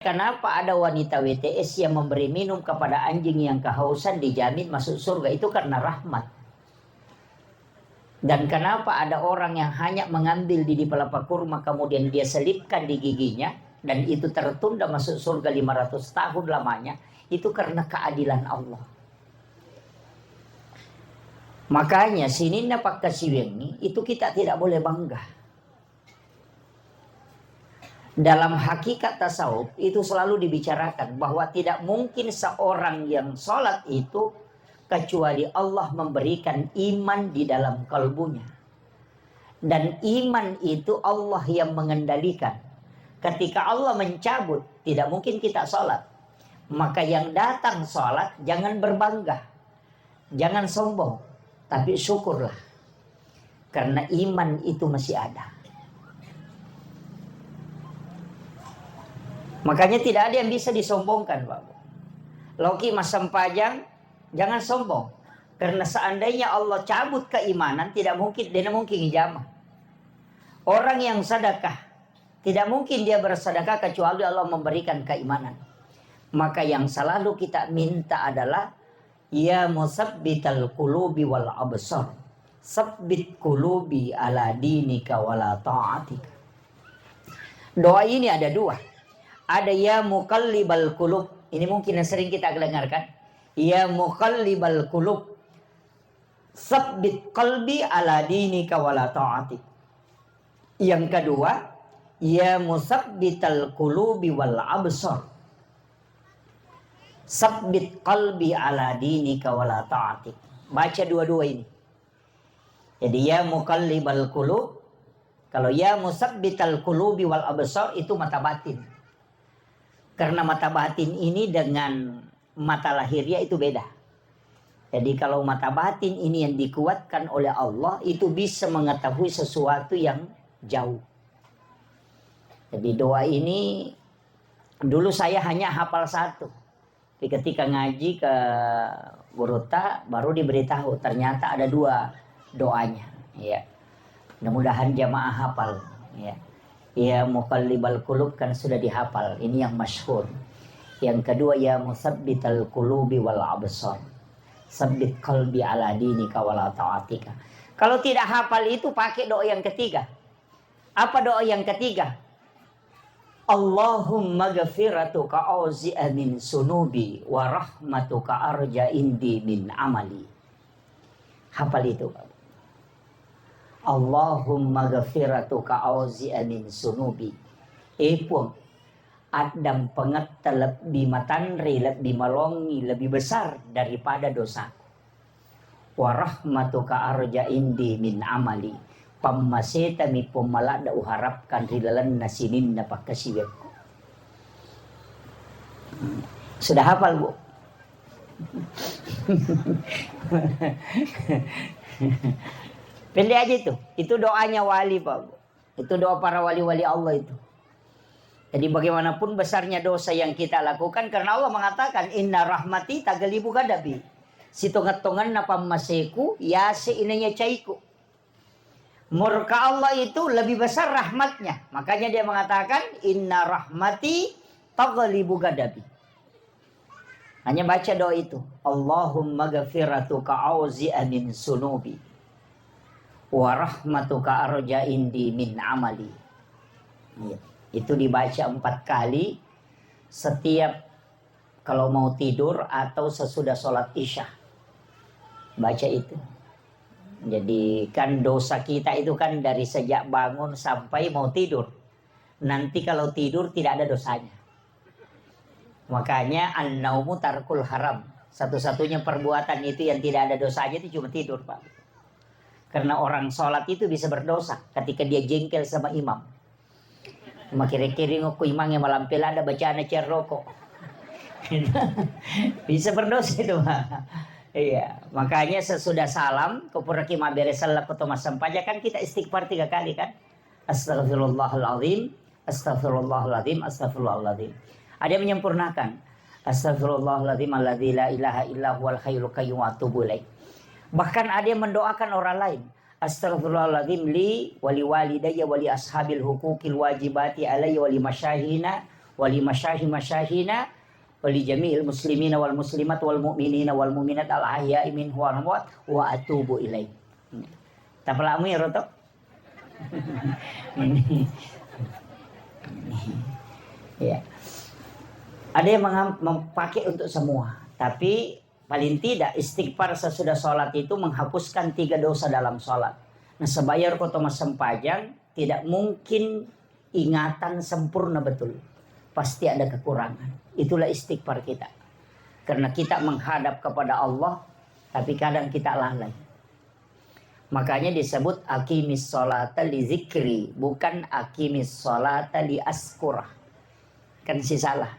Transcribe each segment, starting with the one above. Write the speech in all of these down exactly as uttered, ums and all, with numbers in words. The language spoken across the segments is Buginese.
Kenapa ada wanita W T S yang memberi minum kepada anjing yang kehausan dijamin masuk surga? Itu karena rahmat. Dan kenapa ada orang yang hanya mengambil biji pelapa kurma kemudian dia selipkan di giginya dan itu tertunda masuk surga lima ratus tahun lamanya? Itu karena keadilan Allah. Makanya sininna pakkasiwiangngi itu kita tidak boleh bangga. Dalam hakikat tasawuf itu selalu dibicarakan bahwa tidak mungkin seorang yang sholat itu kecuali Allah memberikan iman di dalam kalbunya. Dan iman itu Allah yang mengendalikan. Ketika Allah mencabut, tidak mungkin kita sholat. Maka yang datang sholat jangan berbangga. Jangan sombong, tapi syukurlah. Karena iman itu masih ada. Makanya tidak ada yang bisa disombongkan, Pak. Loki masempajang, jangan sombong. Karena seandainya Allah cabut keimanan, tidak mungkin, dia mungkin ijama. Orang yang sedekah, tidak mungkin dia bersedekah kecuali Allah memberikan keimanan. Maka yang selalu kita minta adalah "Ya musabbital qulubi wal absar, sabbit qulubi ala dinika wala ta'atika." Doa ini ada dua. Ada "Ya muqallibal qulub." Ini mungkin yang sering kita dengarkan. "Ya muqallibal qulub, sabbit qalbi ala dinika wala ta'atik." Yang kedua, "Ya musabbital qulubi wal absar, sabbit qalbi ala dinika wala ta'atik." Baca dua-dua ini. Jadi, "Ya muqallibal qulub", kalau "Ya musabbital qulubi wal absar" itu mata batin. Karena mata batin ini dengan mata lahiriah itu beda. Jadi, kalau mata batin ini yang dikuatkan oleh Allah, itu bisa mengetahui sesuatu yang jauh. Jadi, doa ini dulu saya hanya hafal satu. Tapi ketika ngaji ke guruta, baru diberitahu ternyata ada dua doanya. Ya. Mudah-mudahan jamaah hafal. Ya. "Ya muqallibal qulub" kan sudah dihafal. Ini yang masyhur. Yang kedua, "Ya musabbital qulubi wal absar, sabbit qalbi ala dinika wala ta'atika." Kalau tidak hafal itu, pakai doa yang ketiga. Apa doa yang ketiga? "Allahumma ghafiratuka auzi'a min sunubi wa rahmatuka arja indi min amali." Hafal itu, Pak. "Allahumma ghafiratuka auzi'a min sunubi." Eh, Puang, addampengetta lebbi matanre, lebbi malongi, lebbi besar daripada dosaku. "Wa rahmatuka arja indi min amali." Pammasetami Puang maladda uharapkan ri lalenna sininna pakkasiwiakku. Sudah hafal, Bu? Pendek aja itu. Itu doanya wali, Pak, Bu. Itu doa para wali-wali Allah itu. Jadi, bagaimanapun besarnya dosa yang kita lakukan, karena Allah mengatakan, "Inna rahmati taghlibu ghadabi." Sitonget-tongenna pammaseku, yase inanya caiku. Murka Allah itu lebih besar rahmatnya. Makanya dia mengatakan, "Inna rahmati taghlibu ghadabi." Hanya baca doa itu, "Allahumma ghafiratuka auzi'a min sunubi, wa rahmatuka arja indi min amali." Iya. Itu dibaca empat kali setiap kalau mau tidur atau sesudah sholat Isya. Baca itu. Jadi, kan dosa kita itu kan dari sejak bangun sampai mau tidur. Nanti kalau tidur tidak ada dosanya. Makanya, "An-naumu tarkul haram." Satu-satunya perbuatan itu yang tidak ada dosanya itu cuma tidur, Pak. Karena orang sholat itu bisa berdosa ketika dia jengkel sama imam. Makere-kere ngokko imangnge malampe ladda bacana cerroko. Bisa berdosa itu, Pak. Iya, makanya sesudah salam, ko puraki mabbere selleng ko to massempajang, kan kita istighfar tiga kali, kan? Astagfirullahaladzim, astagfirullahaladzim, astagfirullahaladzim. Ada yang menyempurnakan. Astagfirullahaladzim alladzi la ilaha illa huwal hayyul qayyum wa atubu ilaih. Bahkan ada yang mendoakan orang lain. Astagfirullahaladzim li wali walidayya wali ashabil hukukil wajibati alayya wali masyayihina wa li masyahi masyahina, wa li jami'il muslimina wal muslimat wal mu'minina wal mu'minat al ahya'i minhum wal amwat, wa atubu ilaih. Tapalami roto? Ini. Ini. Ya. Ada yang mengam-, memakai untuk semua, tapi paling tidak istighfar sesudah sholat itu menghapuskan tiga dosa dalam sholat. Nah, sebayar koto massempajang, tidak mungkin ingatan sempurna betul. Pasti ada kekurangan. Itulah istighfar kita. Karena kita menghadap kepada Allah, tapi kadang kita lalai. Makanya disebut aqimis sholata li zikri, bukan aqimis sholata li askura. Kan si salah.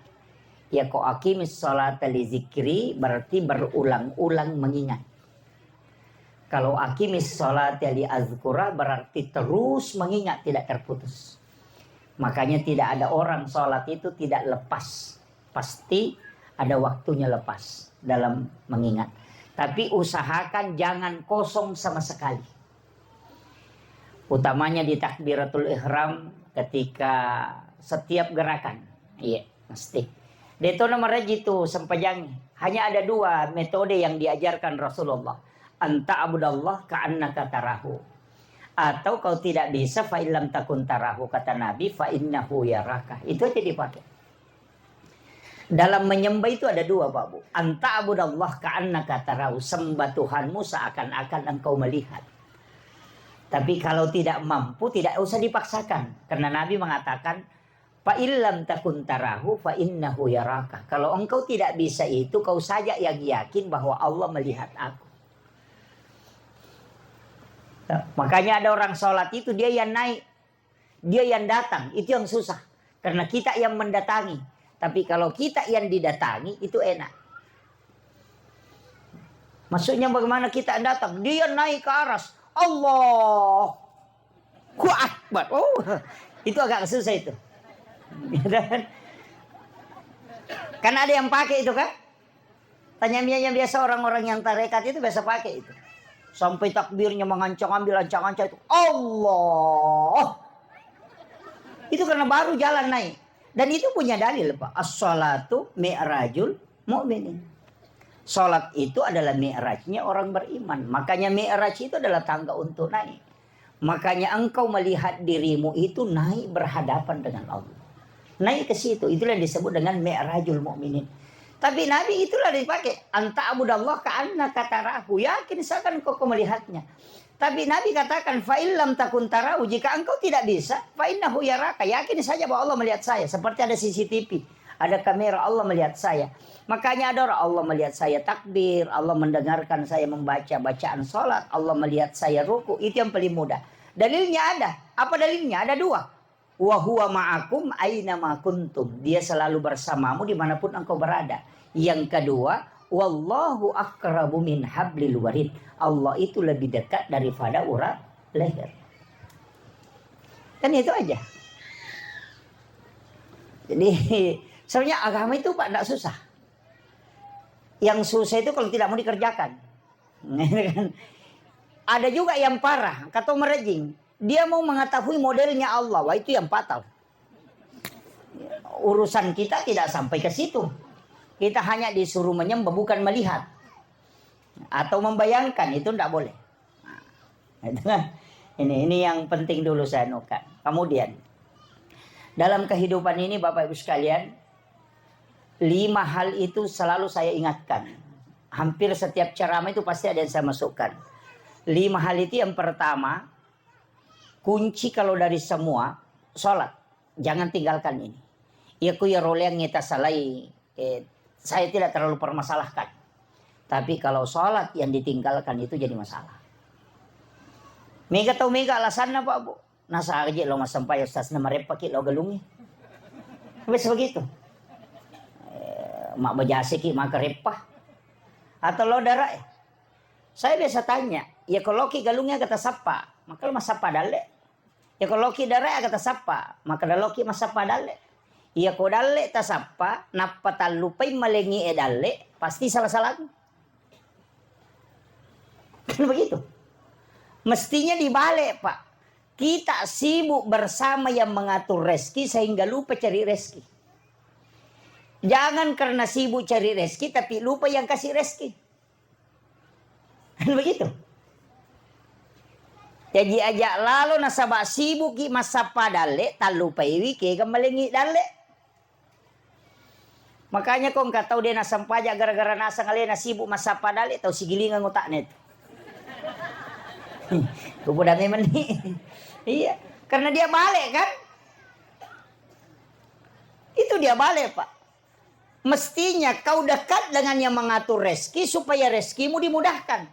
Ya, ko aqimis sholata li zikri berarti berulang-ulang mengingat. Kalau aqimis sholata li azkura berarti terus mengingat, tidak terputus. Makanya tidak ada orang sholat itu tidak lepas. Pasti ada waktunya lepas dalam mengingat. Tapi usahakan jangan kosong sama sekali. Utamanya di takbiratul ihram, ketika setiap gerakan. Iya, mesti. De'to na maraji tu sempajang. Hanya ada dua metode yang diajarkan Rasulullah. Anta abudallah ka'annaka tarahu. Atau kau tidak bisa, fa illam takun tarahu, kata Nabi, fa innahu yaraka. Itu aja dipakai. Dalam menyembah itu ada dua, Pak Bu. Anta abudallah ka'annaka tarahu, sembah Tuhanmu seakan-akan engkau melihat. Tapi kalau tidak mampu, tidak usah dipaksakan. Karena Nabi mengatakan, fa illam takun tarahu, fa innahu yaraka. Kalau engkau tidak bisa itu, kau saja yang yakin bahwa Allah melihat aku. Makanya ada orang sholat itu, dia yang naik, dia yang datang, itu yang susah. Karena kita yang mendatangi. Tapi kalau kita yang didatangi, itu enak. Maksudnya bagaimana kita yang datang? Dia naik ke aras. Allahu Akbar. Oh, itu agak susah itu. Kan ada yang pakai itu kan? Tanya mianya biasa orang-orang yang tarekat itu biasa pakai itu. Sampai takbirnya mengancang ambil ancang-ancang itu. Allah. Itu karena baru jalan naik. Dan itu punya dalil, Pak. As-salatu mi'rajul mu'minin. Salat itu adalah mi'rajnya orang beriman. Makanya mi'raj itu adalah tangga untuk naik. Makanya engkau melihat dirimu itu naik berhadapan dengan Allah. Naik ke situ, itulah yang disebut dengan mi'rajul mu'minin. Tapi Nabi itulah dipakai, anta abudallah ka'annaka tarahu. Yakin seakan engkau, kau melihatnya. Tapi Nabi katakan, fa illam takun tarahu, jika engkau tidak bisa, fa innahu yaraka. Yakin saja bahwa Allah melihat saya, seperti ada C C T V. Ada kamera, Allah melihat saya. Makanya ada orang, Allah melihat saya takbir, Allah mendengarkan saya membaca bacaan salat, Allah melihat saya ruku. Itu yang paling mudah. Dalilnya ada. Apa dalilnya? Ada dua. Wa huwa ma'akum aina ma kuntum. Dia selalu bersamamu dimanapun engkau berada. Yang kedua, wallahu aqrabu min hablil warid. Allah itu lebih dekat daripada urat leher. Kan itu aja. Jadi, sebenarnya agama itu, Pak, ndak susah. Yang susah itu kalau tidak mau dikerjakan. Ada juga yang parah, kata merejing. Dia mau mengetahui modelnya Allah, wah, itu yang fatal. Urusan kita tidak sampai ke situ. Kita hanya disuruh menyembah, bukan melihat. Atau membayangkan, itu ndak boleh. Nah, itu kan. Ini, ini yang penting dulu saya anukan. Kemudian, dalam kehidupan ini, Bapak Ibu sekalian, lima hal itu selalu saya ingatkan. Hampir setiap ceramah itu pasti ada yang saya masukkan. Lima hal itu, yang pertama, kunci kalau dari semua, sholat. Jangan tinggalkan ini. Iya ku ya roleang ngeta salai, eh, saya tidak terlalu permasalahkan. Tapi kalau sholat yang ditinggalkan itu jadi masalah. Mega tau mega alasanna, Pak, Bu. Nasa aja lo massempajang, ustaz, na mareppaki lo galungi. Biasa begitu. Eh, mak bajasiki maka reppa. Atau lo dara, eh. Saya biasa tanya, ya kalau ki galungi aga tasappa, maka lo massappa dalle. Ya ko loki dare aga tasappa, maka daloki massappa dalle. Iya ko dalle tasappa, nappa tallupai malengi e dalle, pasti salah-salah. Kan begitu. Mestinya dibalik, Pak. Kita sibuk bersama yang mengatur rezeki sehingga lupa cari rezeki. Jangan karena sibuk cari rezeki, tapi lupa yang kasih rezeki. Kan begitu. Jaji aja lalo nasaba sibuki massappa dalle, tallupaiwi kega malengi dalle. Makanya ko engka tau de nasempaja gara-gara naseng alena sibuk massappa dalle, tau sigilingang otakna itu. Kupoda memang ni. Iya, karena dia balik kan. Itu dia balik, Pak. Mestinya kau dekat dengan yang mengatur rezeki supaya rezekimu dimudahkan.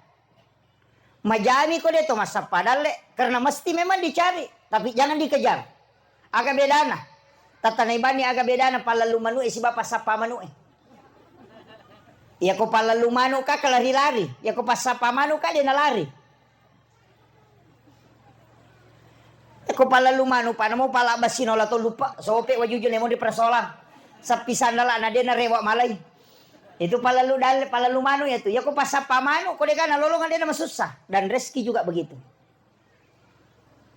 Majami ko de to massappa dalle, karena mesti memang dicari, tapi jangan dikejar. Aga bedana? Tatanai bani aga bedana pallallu manu'e siba passappa manu'e. Iya ko pallallu manu ka lari-lari, iya ko passappa manu ka de nalari. Ko pallallu manu pa namo pala basino la to lupa, sope wajuju nemo di prasola. Sappi sandala na de narewa malai. Itu pallallu dalle, pallallu manu ya tu. Ya ko passappa manu, ko de kana lolong de na masussa. Dan rezeki juga begitu.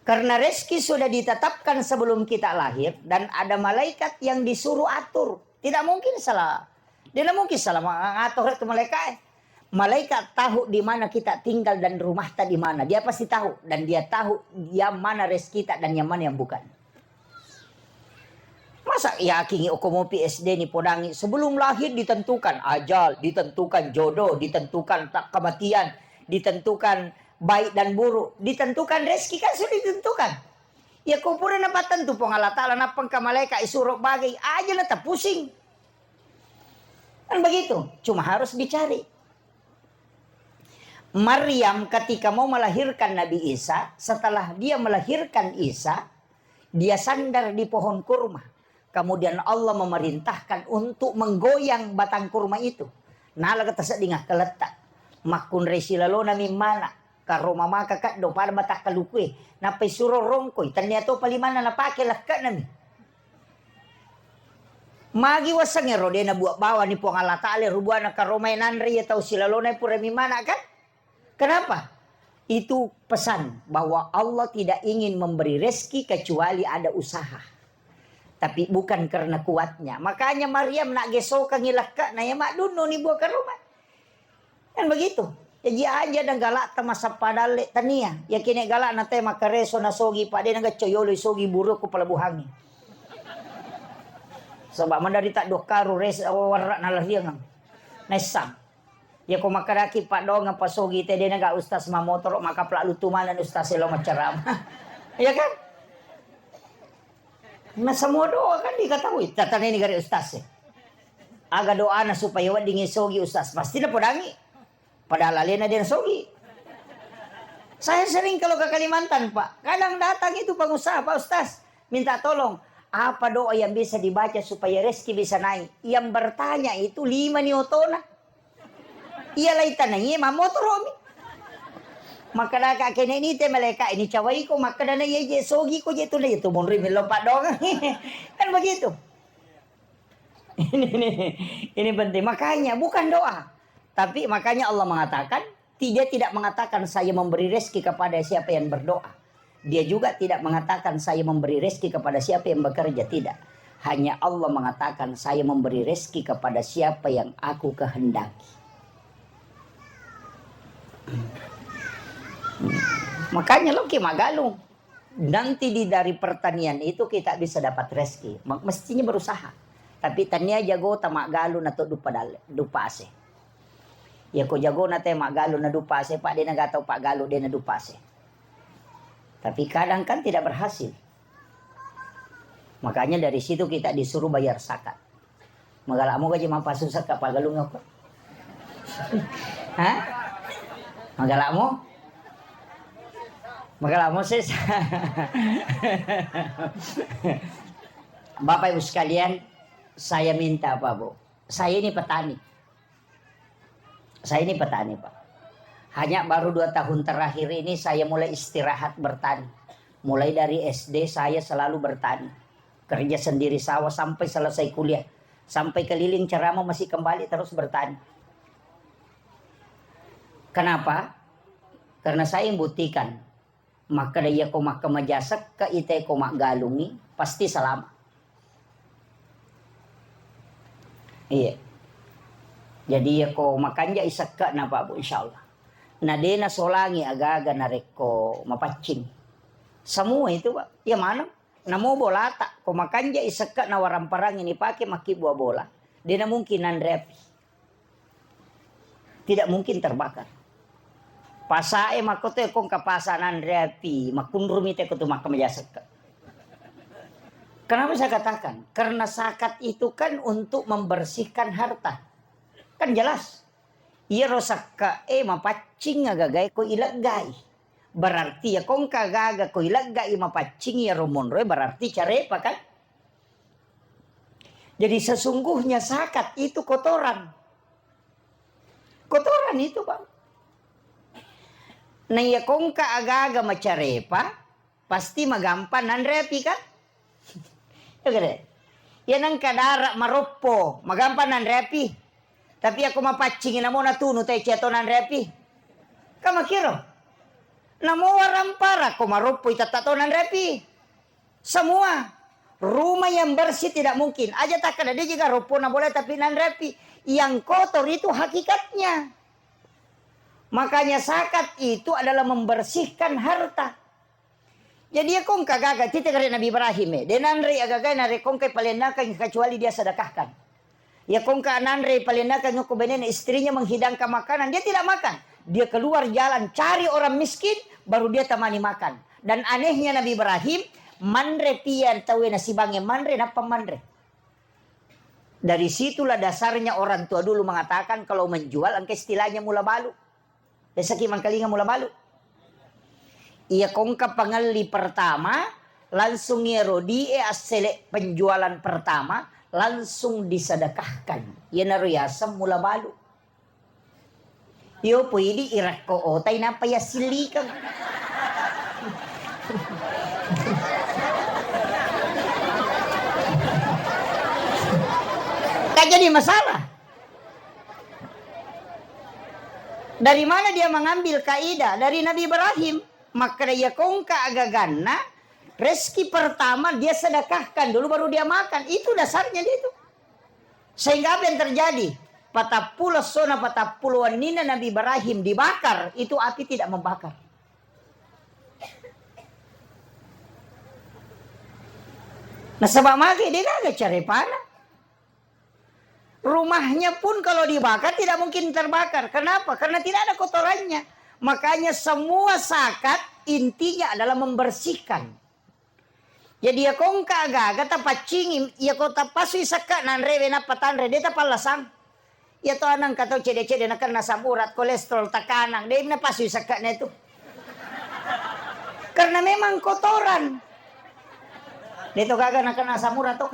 Karena rezeki sudah ditetapkan sebelum kita lahir dan ada malaikat yang disuruh atur. Tidak mungkin salah. Dia tidak mungkin salah mengatur itu malaikat. Malaikat tahu di mana kita tinggal dan rumah kita di mana. Dia pasti tahu dan dia tahu yang mana rezeki kita dan yang mana yang bukan. Masa yakin oko mopi S D ni podangi sebelum lahir ditentukan ajal, ditentukan jodoh, ditentukan tak kematian, ditentukan baik dan buruk, ditentukan rezeki kan sudah ditentukan. Ya ko pura napattentu Puang Allah Ta'ala, nappa engka malaikat isuro bagai, aja na tapusing. Kan begitu, cuma harus dicari. Maryam ketika mau melahirkan Nabi Isa, setelah dia melahirkan Isa, dia sandar di pohon kurma. Kemudian Allah memerintahkan untuk menggoyang batang kurma itu. Nalaga tasedding akkaletta. Makkunrai silalona mimmana. Karoma maka kaddo pada batang kalukue. Nappai suro rongkoi. Tania to palimanna napake lekke'nami. Magi waseng ero de nabuat bawani Puang Allah Ta'ala rubuana karomai nanre ya tau silalona pura mimmana kan? Kenapa? Itu pesan bahwa Allah tidak ingin memberi rezeki kecuali ada usaha. Tapi bukan karena kuatnya. Makanya Maryam nak gesokangi lekka na ya madunno ni buah karoma. Kan begitu. Jadi aja dan galak ta masappa dalle tania. Yakini galak na te makareso na sogi pade na gacco yolo sogi buru ku pelabuhangi. Sebab mandari tak dua karu res warra na lariang. Nessang. Ya ko makkadaki paddoangeng pasogi te de naga ustaz mamotoro makapla lutu maneng ustaz lo maccarama. Iya kan? Nah semua doa kan diketahui. Tataneni gare ustaz e. Aga doana supaya wedding sogi ustaz. Pasti na podangi. Padahal alena de sogi. Saya sering kalau ke Kalimantan, Pak. Kadang datang itu pengusaha, "Pak Ustaz, minta tolong. Apa doa yang bisa dibaca supaya rezeki bisa naik?" Yang bertanya itu lima ni otona. Iya lai tanai mamotoromi. Makkadaka kene ni te malaika ini cawaiko makkadana ye je sogi ko je tu na itu monri melo paddoangeng. Kan begitu. Ini, ini, ini penting. Makanya bukan doa. Tapi makanya Allah mengatakan, ti-, dia tidak mengatakan saya memberi rezeki kepada siapa yang berdoa. Dia juga tidak mengatakan saya memberi rezeki kepada siapa yang bekerja, tidak. Hanya Allah mengatakan saya memberi rezeki kepada siapa yang aku kehendaki. Makanya lo ki magalung. Nanti di, dari pertanian itu kita bisa dapat rezeki. Ma-, mestinya berusaha. Tapi tania jago ta maggalung na to dupa dal-, dupa ase. Ya ko jago na te maggalung na dupa ase, Pak, de naga tau paggalung de na dupa ase. Tapi kadang kan tidak berhasil. Makanya dari situ kita disuruh bayar zakat. Magalakmu gaji mappasusa ka pagalung apa? Hah? Magalakmu? Magalakmu sis. Bapak Ibu sekalian, saya minta Pak Bu. Saya ini petani. Saya ini petani, Pak. Hanya baru dua tahun terakhir ini saya mulai istirahat bertani. Mulai dari S D saya selalu bertani. Kerja sendiri sawah sampai selesai kuliah. Sampai keliling ceramah masih kembali terus bertani. Kenapa? Karena saya yang buktikan. Makkeda iya ko makkamaja sekka ite ko maggalungi, pasti salama. Iya. Jadi, iya ko makanjai sekke'na, Pak, Bu, insyaallah. Na de nasolangi aga-aga narekko mapaccing. Semua itu, Pak. Iya maneng. Namo bolata, ko makanjai sekke'na waramparangnge nipake makkibbua bola, de namungkin nanre api. Tidak mungkin terbakar. Pasae makkoto, ko engka pasa nanre api, makkunrumi te ko tu makkamaja sekke'. Kenapa saya katakan? Karena zakat itu kan untuk membersihkan harta. Kan jelas. Iyaro sekke'e mapaccing agagae ko ileggai. Berarti iya ko engka agaga ko ileggai mapaccing iyaro monroe, berarti carepa kan? Jadi sesungguhnya zakat itu kotoran. Kotoran itu, Pak. Na iya ko engka agaga macarepa, pasti magampang nanre api kan? Iya kan? Iya nengka dara maroppo, magampang nanre api. Tapi iya ko mapaccingi namo natunu taici atau nanre api. Kan makkiro. Namo warampara ko maroppo itatta to nanre api. Semua. Rumah yang bersih tidak mungkin. Aja takkeda de jiga roppona bola tapi nanre api. Yang kotor itu hakikatnya. Makanya zakat itu adalah membersihkan harta. Jadi, iya ko engka gaga, tite gare Nabi Ibrahim, eh, de nanrei agagae narekko engkai palennakengngi kecuali dia sedekahkan. Iya ko engka nanrei palennakengngi ko benena, istrinya menghidangkan makanan, dia tidak makan. Dia keluar jalan cari orang miskin, baru dia temani makan. Dan anehnya Nabi Ibrahim, manre pian tauwe nasibangnge manre, nappa manre. Dari situlah dasarnya orang tua dulu mengatakan kalau menjual engka istilahnya mula balu. Biasaki mangkalinga mula balu. Iya ko engka pangelli pertama, langsung iyaro die assele penjualan pertama, langsung disedekahkan. Iyanaro yaseng mula balu. Iyo po idi irakko otai nappa yassillikeng. Kan jadi masalah. Dari mana dia mengambil kaidah? Dari Nabi Ibrahim. Makkeda iya ko engka agaganna, rezeki pertama dia sedekahkan dulu, baru dia makan. Itu dasarnya dia itu. Sehingga apa yang terjadi? Patappulo essona, patappulo wenninna Nabi Ibrahim dibakar, itu api tidak membakar. Nasaba magi de gaga carepana. Rumahnya pun kalau dibakar tidak mungkin terbakar. Kenapa? Karena tidak ada kotorannya. Makanya semua zakat intinya adalah membersihkan. Jadi, iya ko engka aga-aga tapaccingi, iya ko tapasui sekka nanrewe nappa tanre, de tapallasang. Iya to, anang ka tau cede-cede nakenna asam urat, kolesterol, tekanang, de napasui sekkana itu. Karena memang kotoran. De to gaga nakenna asam urat to.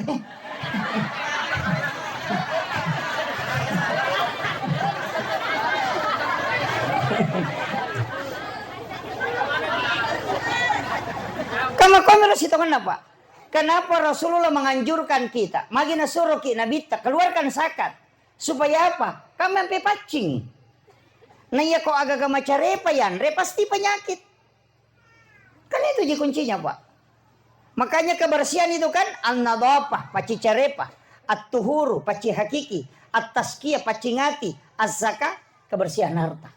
Kama komero sitongenna, Pak. Kenapa Rasulullah menganjurkan kita? Magi nasuroki Nabitta, keluarkan zakat. Supaya apa? Kami sampai paccing. Nah, iya ko agaga macarepa yanre, pasti penyakit. Kan itu ji kuncinya, Pak. Makanya kebersihan itu kan an-nadhafah, pacci carepa, at-tuhuru, pacci hakiki, at-tazkiyah, pacci ngati, az-zakah, kebersihan harta.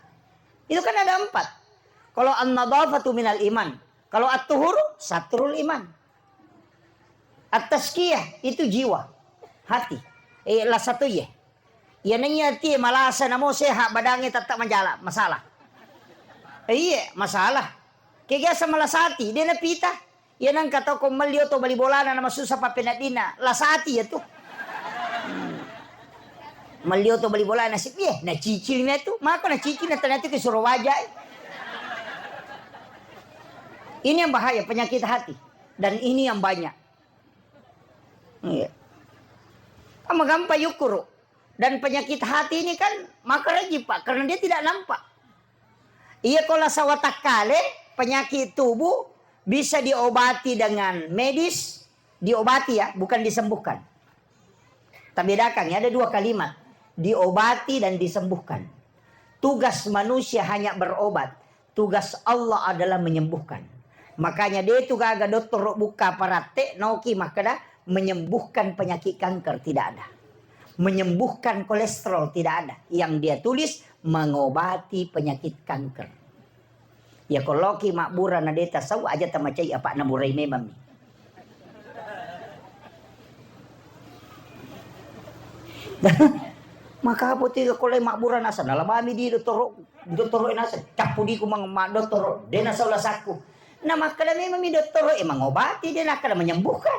Itu kan ada empat. Kalau an-nadhafatu minal iman, kalau at-tuhuru satrul iman. At-tazkiyah itu jiwa, hati. Eh, lasatu ye. Iya neng iya tie malasa namo sehat badangnge tetap manjala, masalah. Eh, iye, masalah. Kegiasa malasati, de napita. Iya nang kata ko melli oto bali bolana nama susah pappeneddinna, lasati ya tu. Hmm. Melli oto bali bolana sip, ye, nacicil me tu. Mako nacicil na ternyata ke suruh wajai. Ini yang bahaya, penyakit hati. Dan ini yang banyak. Iya. Kan magampang yukkuru. Dan penyakit hati ini kan makaraji, Pak, karena dia tidak nampak. Iya, kalau sawatakkale, penyakit tubuh bisa diobati dengan medis, diobati ya, bukan disembuhkan. Tabedakan ya, ada dua kalimat, diobati dan disembuhkan. Tugas manusia hanya berobat, tugas Allah adalah menyembuhkan. Makanya de tu gaga dottoro bukka paratte, noki makkeda menyembuhkan penyakit kanker, tidak ada. menyembuhkan kolesterol, tidak ada. Yang dia tulis mengobati penyakit kanker. Ya, ko loki mabbura na de tasau, aja tamacai, apa naburai memang mi. Maka apa tiga kolai mabbura nasa, nalabami di dottoro, dottoro nasa, cappu di ku mang-, ma dottoro, de nasau lasakku. Nah, makkada memang mi dottoro, eh, mengobati, de nakkada menyembuhkan.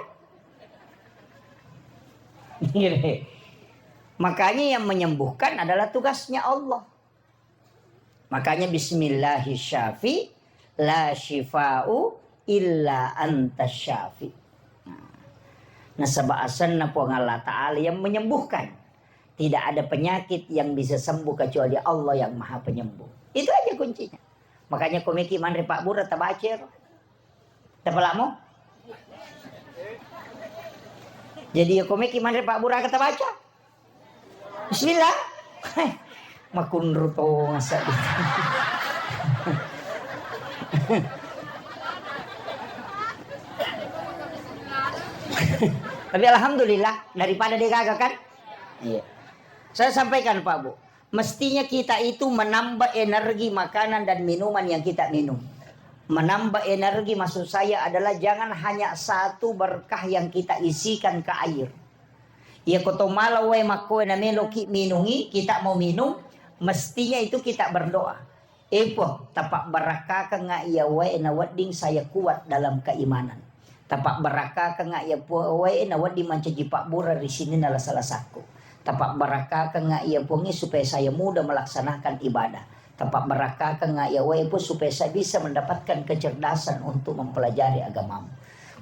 Makanya yang menyembuhkan adalah tugasnya Allah. Makanya bismillahi syafi, la syifa'u illa anta syafi. Nah, nasaba asenna Puang Allah Ta'ala yang menyembuhkan. Tidak ada penyakit yang bisa sembuh kecuali Allah yang Maha Penyembuh. Itu aja kuncinya. Makanya komeki manre pabbura tabaca ero. Tapalamo? Jadi ya komeki manre pabbura kata baca. Bismillah. Makunru to masa. Tapi alhamdulillah daripada dia gagal kan? Iya. Saya sampaikan Pak Bu, mestinya kita itu menambah energi makanan dan minuman yang kita minum. Menambah energi maksud saya adalah jangan hanya satu berkah yang kita isikan ke air. Iya, ko to mala wae makkoe na meloki minungi, kita mau minum, mestinya itu kita berdoa. Eh, Puang, tapabbarakkakengnga iya wae na wedding saya kuat dalam keimanan. Tapabbarakkakengnga iya Puang wae na wedding mancaji pabbura ri sininna lasa-lasakku. Tapabbarakkakengnga iya Puangnge supaya saya mudah melaksanakan ibadah. Tapabbarakkakengnga iya wae Puang supaya saya bisa mendapatkan kecerdasan untuk mempelajari agamamu.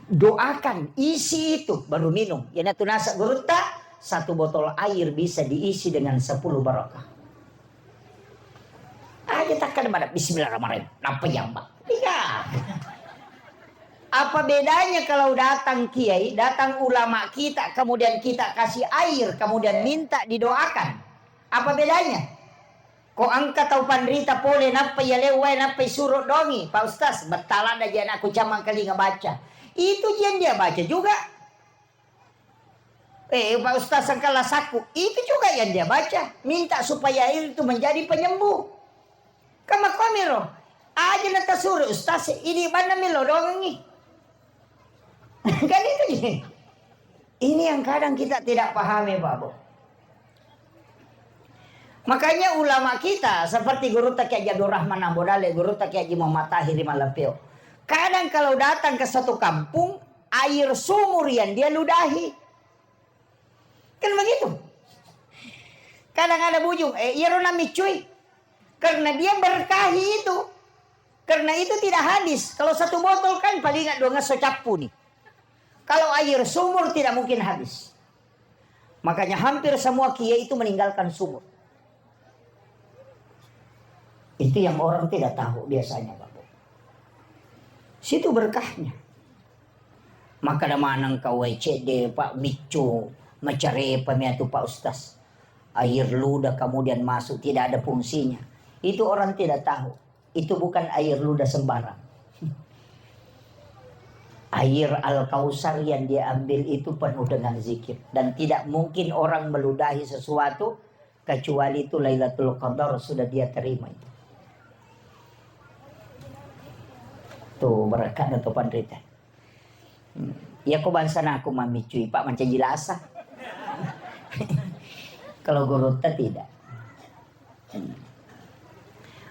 Doakan, isi itu, baru minum. Iyanatu nasa gurutta, satu botol air bisa diisi dengan sepuluh barokah. Aja takkada pada bismillahirrahmanirrahim. Nappa jamba. Iya. Apa bedanya kalau datang kiai, datang ulama kita, kemudian kita kasih air, kemudian minta didoakan? Apa bedanya? Ko engka tau panrita pole, nappa iya lewwae, nappa isuro dongi, Pak Ustaz, bettala daji anakku camang kalinga baca. Itu yang dia baca juga. Eh, Pak Ustaz, engka lasakku. Itu juga yang dia baca. Minta supaya itu menjadi penyembuh. Kamakomiro. Aja na tasuro Ustaz, ini mana milo dongengi. Kan itu ji. Ini yang kadang kita tidak pahami, Pak Bu. Makanya ulama kita seperti Gurutta Kiai Haji Abdul Rahman Ambo Dalle, Gurutta Kiai Haji Muhammad Tahir Malapeo. Kadang kalau datang ke satu kampung, air sumur yang dia ludahi. Kan begitu. Kadang ada bujung, eh, iyaro namiccui. Karena dia berkahi itu. Karena itu tidak habis. Kalau satu botol kan paling dua ngesso cappu nih. Kalau air sumur tidak mungkin habis. Makanya hampir semua kiai itu meninggalkan sumur. Itu yang orang tidak tahu biasanya, Bapak. Situ berkahnya. Makkada maneng ka, "Wai cedde, Pak, miccu, macarepa miatu, Pak Ustaz. Air ludah kemudian masuk, tidak ada fungsinya." Itu orang tidak tahu. Itu bukan air ludah sembarang. Air Al-Kausar yang dia ambil itu penuh dengan zikir. Dan tidak mungkin orang meludahi sesuatu kecuali itu Lailatul Qadar sudah dia terima itu. Tuh, berkat atau panrita. Hmm. Ya, ko bangsa naku mamiccui, Pak, mancaji lasa. Kalau gurutta tidak. Hmm.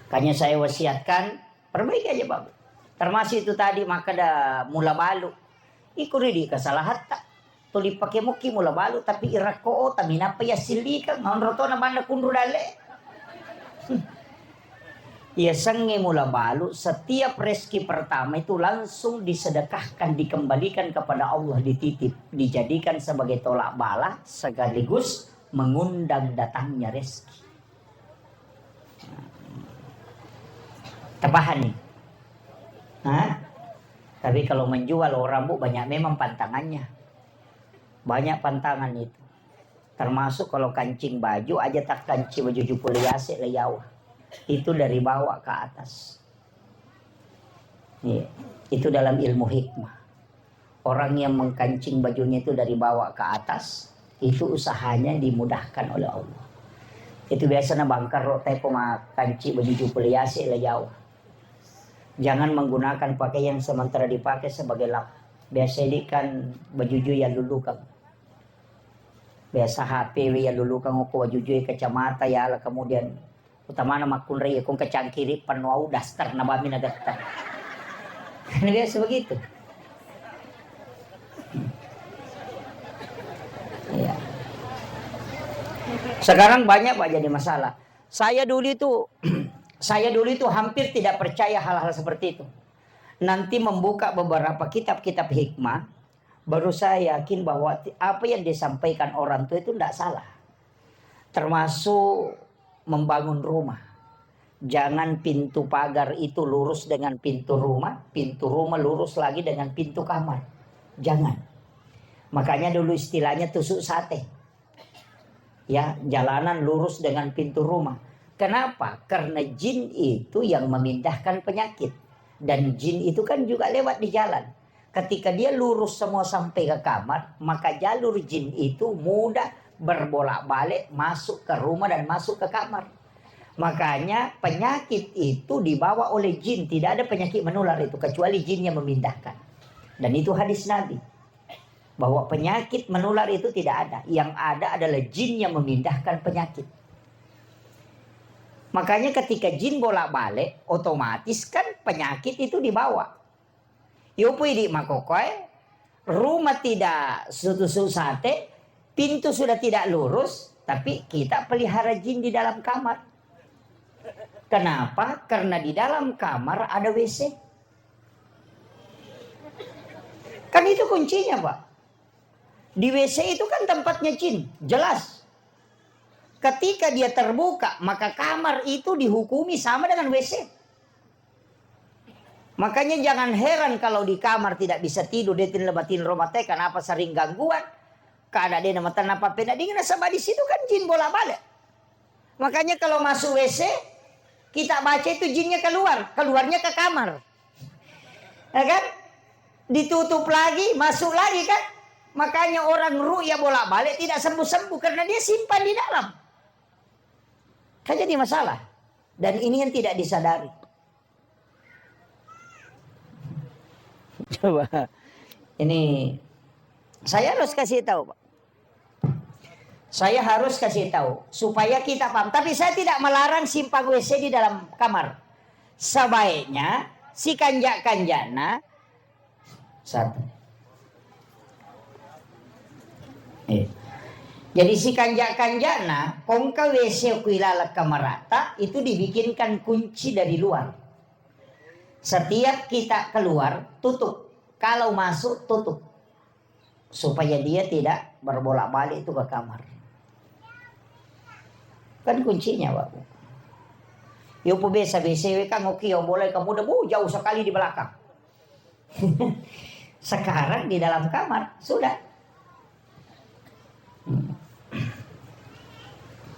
Makanya saya wasiatkan, perbaiki aja, Pak. Termasuk itu tadi, makkada mula balu. Iko ridi kesalahatta. Tuli pake mukki mula balu, tapi irakko ota minappa yassillikeng. Onro tona banda kunru dalle. Yasengnge mula balu, setiap rezeki pertama itu langsung disedekahkan, dikembalikan kepada Allah, dititip, dijadikan sebagai tolak bala sekaligus mengundang datangnya rezeki. Tapahani? Hah? Tapi kalau menjual orang, Bu, banyak memang pantangannya. Banyak pantangan itu. Termasuk kalau kancing baju, aja tak kancing baju jupul yase la yawa. Itu dari bawah ke atas. Iya. Itu dalam ilmu hikmah. Orang yang mengkancing bajunya itu dari bawah ke atas, Itu usahanya dimudahkan oleh Allah. Itu biasa na bangkar ro teko makanci baju juku liase la jauh. Jangan menggunakan pakaian sementara dipakai sebagai lap. Biasa ini kan baju ju ya lulukan. Biasa H P we ya lulukan ko baju ju kacamata ya lah, kemudian utamana makkunrai ya kong kacangkiri penuh au daster na bami na daster. Kan biasa begitu. Iya. Sekarang banyak, Pak, jadi masalah. Saya dulu itu, saya dulu itu hampir tidak percaya hal-hal seperti itu. Nanti membuka beberapa kitab-kitab hikmah, baru saya yakin bahwa ti-, apa yang disampaikan orang tua itu ndak salah. Termasuk membangun rumah. Jangan pintu pagar itu lurus dengan pintu rumah, pintu rumah lurus lagi dengan pintu kamar. Jangan. Makanya dulu istilahnya tusuk sate. Ya, jalanan lurus dengan pintu rumah. Kenapa? Karena jin itu yang memindahkan penyakit. Dan jin itu kan juga lewat di jalan. Ketika dia lurus semua sampai ke kamar, maka jalur jin itu mudah berbolak-balik masuk ke rumah dan masuk ke kamar. Makanya penyakit itu dibawa oleh jin. Tidak ada penyakit menular itu kecuali jin yang memindahkan. Dan itu hadis Nabi. Bahwa penyakit menular itu tidak ada. Yang ada adalah jin yang memindahkan penyakit. Makanya ketika jin bolak-balik, otomatis kan penyakit itu dibawa. Yopo idi makokoe, rumah tidak sutu-sutu sate, pintu sudah tidak lurus, tapi kita pelihara jin di dalam kamar. Kenapa? Karena di dalam kamar ada W C. Kan itu kuncinya, Pak. Di W C itu kan tempatnya jin, jelas. Ketika dia terbuka, maka kamar itu dihukumi sama dengan W C. Makanya jangan heran kalau di kamar tidak bisa tidur, dia tin lebatin rumah teh, kenapa sering gangguan? Kada dena mata napa pena dingin, nasaba di situ kan jin bolak-balik. Makanya kalau masuk W C, kita baca itu jinnya keluar, keluarnya ke kamar. Ya kan? Ditutup lagi, masuk lagi kan? Makanya orang ruqyah bolak-balik tidak sembuh-sembuh karena dia simpan di dalam. Kan jadi masalah. Dan ini yang tidak disadari. Coba. Ini saya harus kasih tahu, Pak. Saya harus kasih tahu supaya kita paham. Tapi saya tidak melarang simpang W C di dalam kamar. Sebaiknya si kanjak-kanjakna satu. Eh. Jadi si kanjak-kanjakna kongka W C ku ilaleng kamarata itu dibikinkan kunci dari luar. Setiap kita keluar, tutup. Kalau masuk, tutup. Supaya dia tidak berbolak-balik itu ke kamar. Kan kuncinya, Pak. Yo, pu biasa, biasa kan, oke, yang boleh kamu udah, bu, jauh sekali di belakang. Sekarang di dalam kamar, sudah.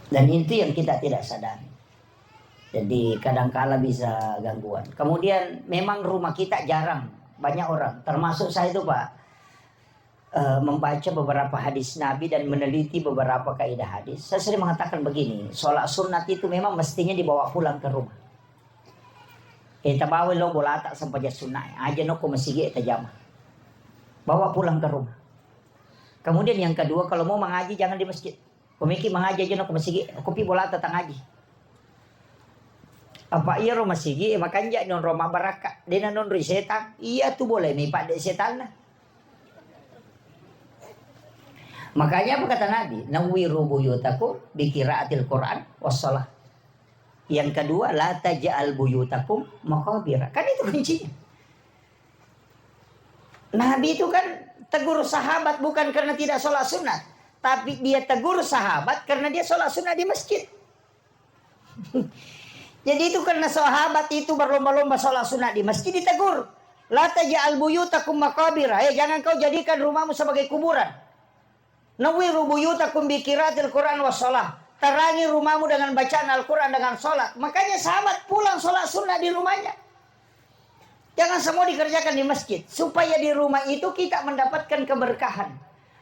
Dan itu yang kita tidak sadari. Jadi kadangkala bisa gangguan. Kemudian memang rumah kita jarang, banyak orang, termasuk saya itu, Pak, eh, membaca beberapa hadis Nabi dan meneliti beberapa kaidah hadis. Saya sering mengatakan begini, sholat sunat itu memang mestinya dibawa pulang ke rumah. Eh, tabawa lo bolata sempajang sunat, aja no ko masigi tajama. Bawa pulang ke rumah. Kemudian yang kedua, kalau mau mengaji jangan di masjid. Ko meki mangaji aja no ko masigi, ko pi bolata tangaji. Apa iya ro masigi, eh, makanja nonro mabarakka, dena nonro setang. Iya tu boleh mi padde setanna. Makanya apa kata Nabi? Nawwiru buyutakum bi qiraatil Quran was shalah. Yang kedua, la taj'al buyutakum maqabira. Kan itu kuncinya. Nabi itu kan tegur sahabat bukan karena tidak sholat sunat, tapi dia tegur sahabat karena dia sholat sunat di masjid. Jadi itu karena sahabat itu berlomba-lomba sholat sunat di masjid, ditegur. La taj'al buyutakum maqabira. Eh, jangan kau jadikan rumahmu sebagai kuburan. Nawwiru buyutakum bi qiraatil Quran was shalah. Terangi rumahmu dengan bacaan Al-Quran, dengan sholat. Makanya sahabat pulang sholat sunnah di rumahnya. Jangan semua dikerjakan di masjid. Supaya di rumah itu kita mendapatkan keberkahan.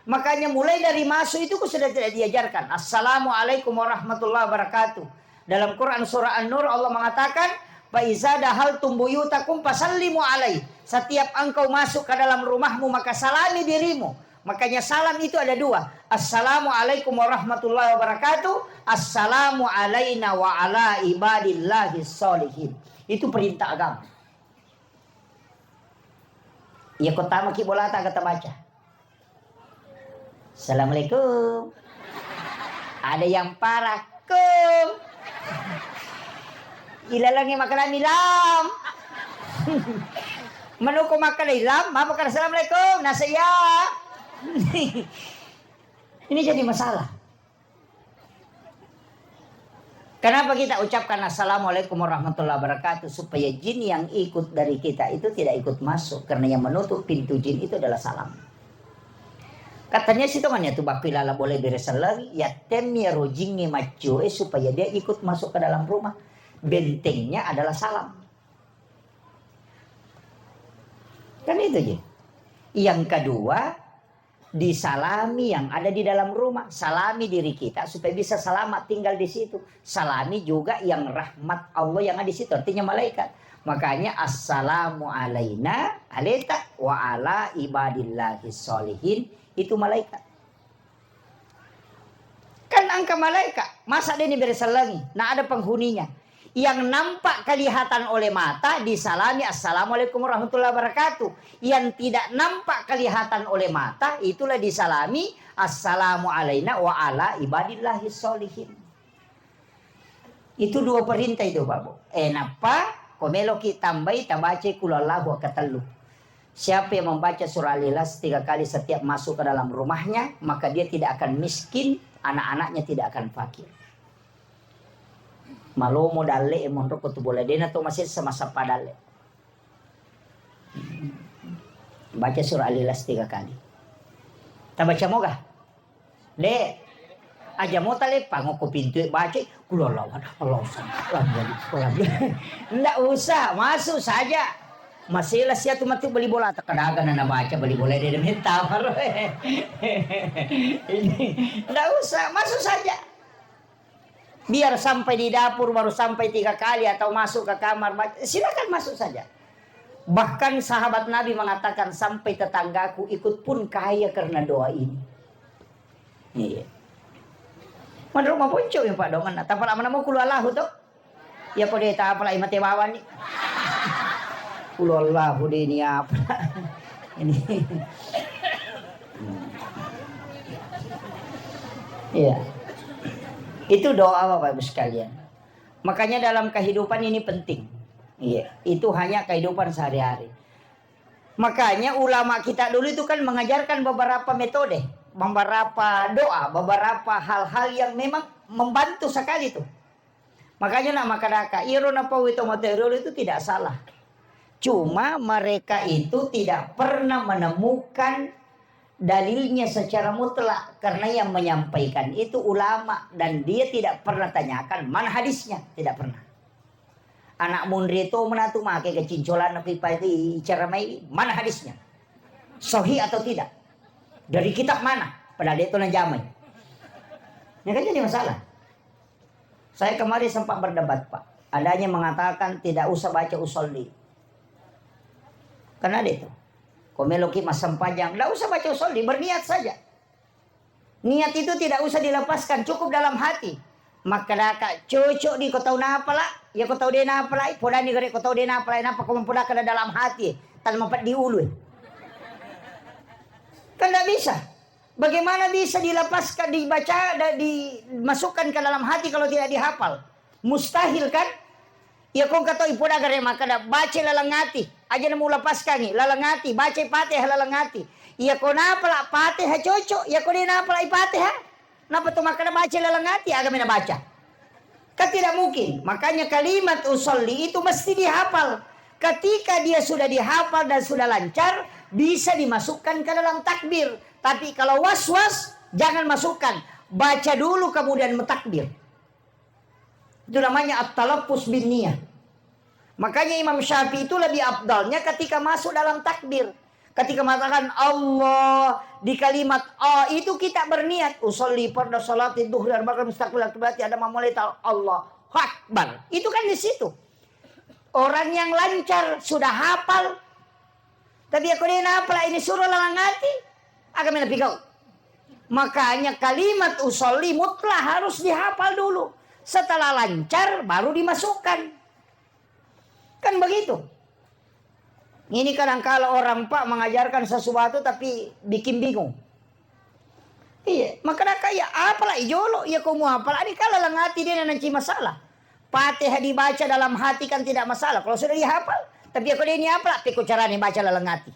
Makanya mulai dari masuk itu sudah tidak diajarkan. "Assalamualaikum warahmatullahi wabarakatuh." Dalam Quran surah An-Nur Allah mengatakan, "Fa iza dahaltum buyutakum fasallimu alai." Setiap engkau masuk ke dalam rumahmu, maka salami dirimu. Makanya salam itu ada dua. "Assalamualaikum warahmatullahi wabarakatuh." "Assalamu alaina wa ala ibadillahi sholihin." Itu perintah agama. Iya, ko tamaki bolata, kata baca. Assalamualaikum. Ada yang parah. Kum. Ilalangi makalami lam. Manuko makalai lam, apa kata assalamualaikum? Nasa iya. Ini jadi masalah. Kenapa kita ucapkan "Assalamualaikum warahmatullahi wabarakatuh"? Supaya jin yang ikut dari kita itu tidak ikut masuk, karena yang menutup pintu jin itu adalah salam. Katanya sitongannya tu bakku ilala boleh beresan lagi, ya tem ya rojingi maccio, eh, supaya dia ikut masuk ke dalam rumah. Bentengnya adalah salam. Kan itu je. Yang kedua, disalami yang ada di dalam rumah. Salami diri kita supaya bisa selamat tinggal di situ. Salami juga yang rahmat Allah yang ada di situ, artinya malaikat. Makanya, "Assalamu alaina, aleta wa ala ibadillahi sholihin." Itu malaikat. Kan engka malaikat, masa dia ini beresan lagi? Nah, ada penghuninya. Yang nampak kelihatan oleh mata disalami, "Assalamualaikum warahmatullahi wabarakatuh." Yang tidak nampak kelihatan oleh mata, itulah disalami, "Assalamu alaina wa ala ibadillahi sholihin." Itu dua perintah itu, Pak Bu. Eh, napa? Ko meloki tambai, tabaca kulhuwallahu katellu. Siapa yang membaca surah Al-Ikhlas tiga kali setiap masuk ke dalam rumahnya, maka dia tidak akan miskin, anak-anaknya tidak akan fakir. Malomo dalle e monro ko tu bola dena to masessa masappa dalle. Baca surah Al-Ikhlas tiga kali. Tabaca moga? De. Aja mo taleppang ko pintu e baca, kulala wada, Allah usah. Ndak usah, masuk saja. Masela sia tu matu beli bola, tak kadaga na baca beli bola de menta. Ini, ndak usah, masuk saja. Biar sampai di dapur, baru sampai tiga kali atau masuk ke kamar, baca, silakan masuk saja. Bahkan sahabat Nabi mengatakan, "Sampai tetanggaku ikut pun kaya karena doa ini." Iya. Menurut maponco yang Pak Dongan, tapala mana mau kulhuwallahu to? Ya kode tapala mate bawang ni. Kulhuwallahu de ini apa? Ini. Iya. Itu doa, Bapak Ibu sekalian. Makanya dalam kehidupan ini penting. Iya, itu hanya kehidupan sehari-hari. Makanya ulama kita dulu itu kan mengajarkan beberapa metode, beberapa doa, beberapa hal-hal yang memang membantu sekali tuh. Makanya nak makadaka, iro napau itu materi itu tidak salah. Cuma mereka itu tidak pernah menemukan dalilnya secara mutlak, karena yang menyampaikan itu ulama dan dia tidak pernah tanyakan mana hadisnya, tidak pernah. Anak munri to menatu make kecincolan, ipa icara mai mana hadisnya, sahih atau tidak, dari kitab mana, padahal dia itu najamai. Ini kan jadi masalah. Saya kemarin sempat berdebat, Pak. Adanya mengatakan tidak usah baca usolli. Karena ada itu. Ko meloki massempajang, ndak usah baca usolli, berniat saja. Niat itu tidak usah dilepaskan, cukup dalam hati. Makkedaka, cocok di ko tau napala, ya ko tau de napala, podani gare ko tau de napala, napa ko mempodaka dalam hati, tan mapeddi ulu. Kan ndak bisa. Bagaimana bisa dilepaskan, dibaca, da-, dimasukkan ke dalam hati kalau tidak dihafal? Mustahil, kan? Iya, ko engka to ipoda gare makkeda, "Baca laleng ati, aja namu lepaskangi, laleng ati, baca Fatihah laleng ati." Iya, ko napala Fatihah cocok, iya ko de napala Fatihah, napa to makkeda, "Baca laleng ati," aga mena baca? Kan tidak mungkin. Makanya kalimat usolli itu mesti dihafal. Ketika dia sudah dihafal dan sudah lancar, bisa dimasukkan ke dalam takbir. Tapi kalau was-was, jangan masukkan. Baca dulu kemudian mentakbir. Itu namanya at-talaffuz bin niyah. Makanya Imam Syafi'i itu lebih afdalnya ketika masuk dalam takbir. Ketika mengatakan Allah, di kalimat A itu kita berniat, "Usolli farda salati duhri arba'akan mustaqbil berarti ada memulai ta-, Allahu Akbar." Itu kan di situ. Orang yang lancar sudah hafal, tapi aku dia apa ini suruh lalangati, agak main pigau. Makanya kalimat usolli mutlak harus dihafal dulu. Setelah lancar, baru dimasukkan. Kan begitu. Ini kadangkala orang, Pak, mengajarkan sesuatu tapi bikin bingung. Iya, makanya kayak apalah ijolo, ya kamu apalah ini kalau langati dia nanti masalah. Fatihah dibaca dalam hati kan tidak masalah. Kalau sudah dihafal, tapi aku dia ini apalah, peko caranya baca lalangati.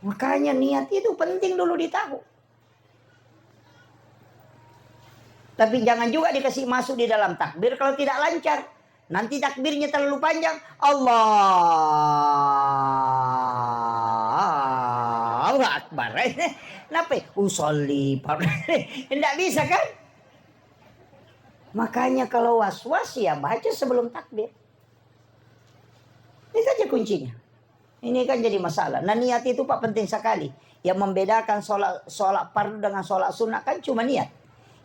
Makanya niat itu penting dulu ditahu. Tapi jangan juga dikasih masuk di dalam takbir kalau tidak lancar. Nanti takbirnya terlalu panjang, "Allahu Akbar." Kenapa? "Usolli." Tidak bisa kan? Makanya kalau was-was ya baca sebelum takbir. Itu aja kuncinya. Ini kan jadi masalah. Nah, niat itu, Pak, penting sekali. Yang membedakan sholat, sholat fardu dengan sholat sunnah kan cuma niat.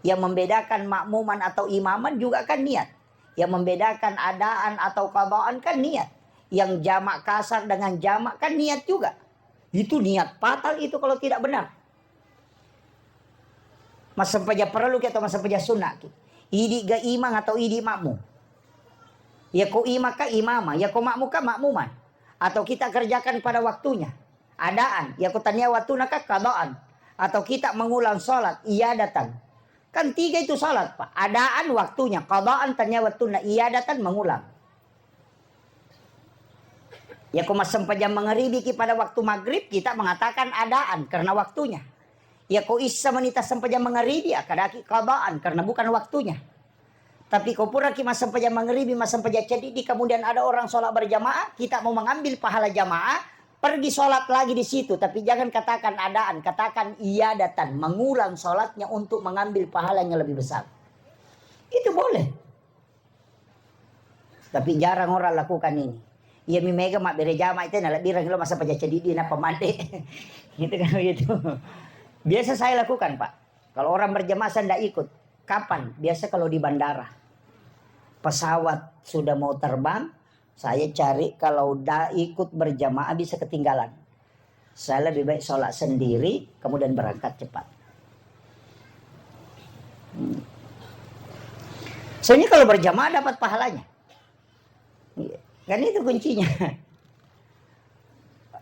Yang membedakan makmuman atau imaman juga kan niat. Yang membedakan adaan atau qadaan kan niat. Yang jamak kasar dengan jamak kan niat juga. Itu niat fatal itu kalau tidak benar. Massempajang parellu ki atau massempajang sunna ki? Idi ga imang atau idi makmum? Yako imang ka imamang, yako makmum ka makmuman. Atau kita kerjakan pada waktunya, adaan, yako tania waktuna ka qadaan. Atau kita mengulang sholat, iyadatan. Kan tiga itu sholat, Pak. Adaan waktunya, qadaan tania waktuna, iyadatan mengulang. Yako massempajang mangaribi ki pada waktu maghrib, kita mengatakan adaan karena waktunya. Yako issa menita sempajang mangaribi, akkadaki qadaan karena bukan waktunya. Tapi ko puraki massempajang mangaribi, massempajang ceddi, kemudian ada orang sholat berjamaah, kita mau mengambil pahala jamaah, pergi sholat lagi di situ. Tapi jangan katakan adaan, katakan iyadatan, mengulang sholatnya untuk mengambil pahala yang lebih besar. Itu boleh. Tapi jarang orang lakukan ini. Iya mi mega mabbere jama itu, nalebbirang lo masa paja cedidi napa mande. Gitu kan begitu. Biasa saya lakukan, Pak. Kalau orang berjamaah saya ndak ikut. Kapan? Biasa kalau di bandara. Pesawat sudah mau terbang, saya cari kalau ndak ikut berjamaah bisa ketinggalan. Saya lebih baik sholat sendiri, kemudian berangkat cepat. Hmm. Soalnya kalau berjamaah dapat pahalanya. Iya. Kan itu kuncinya.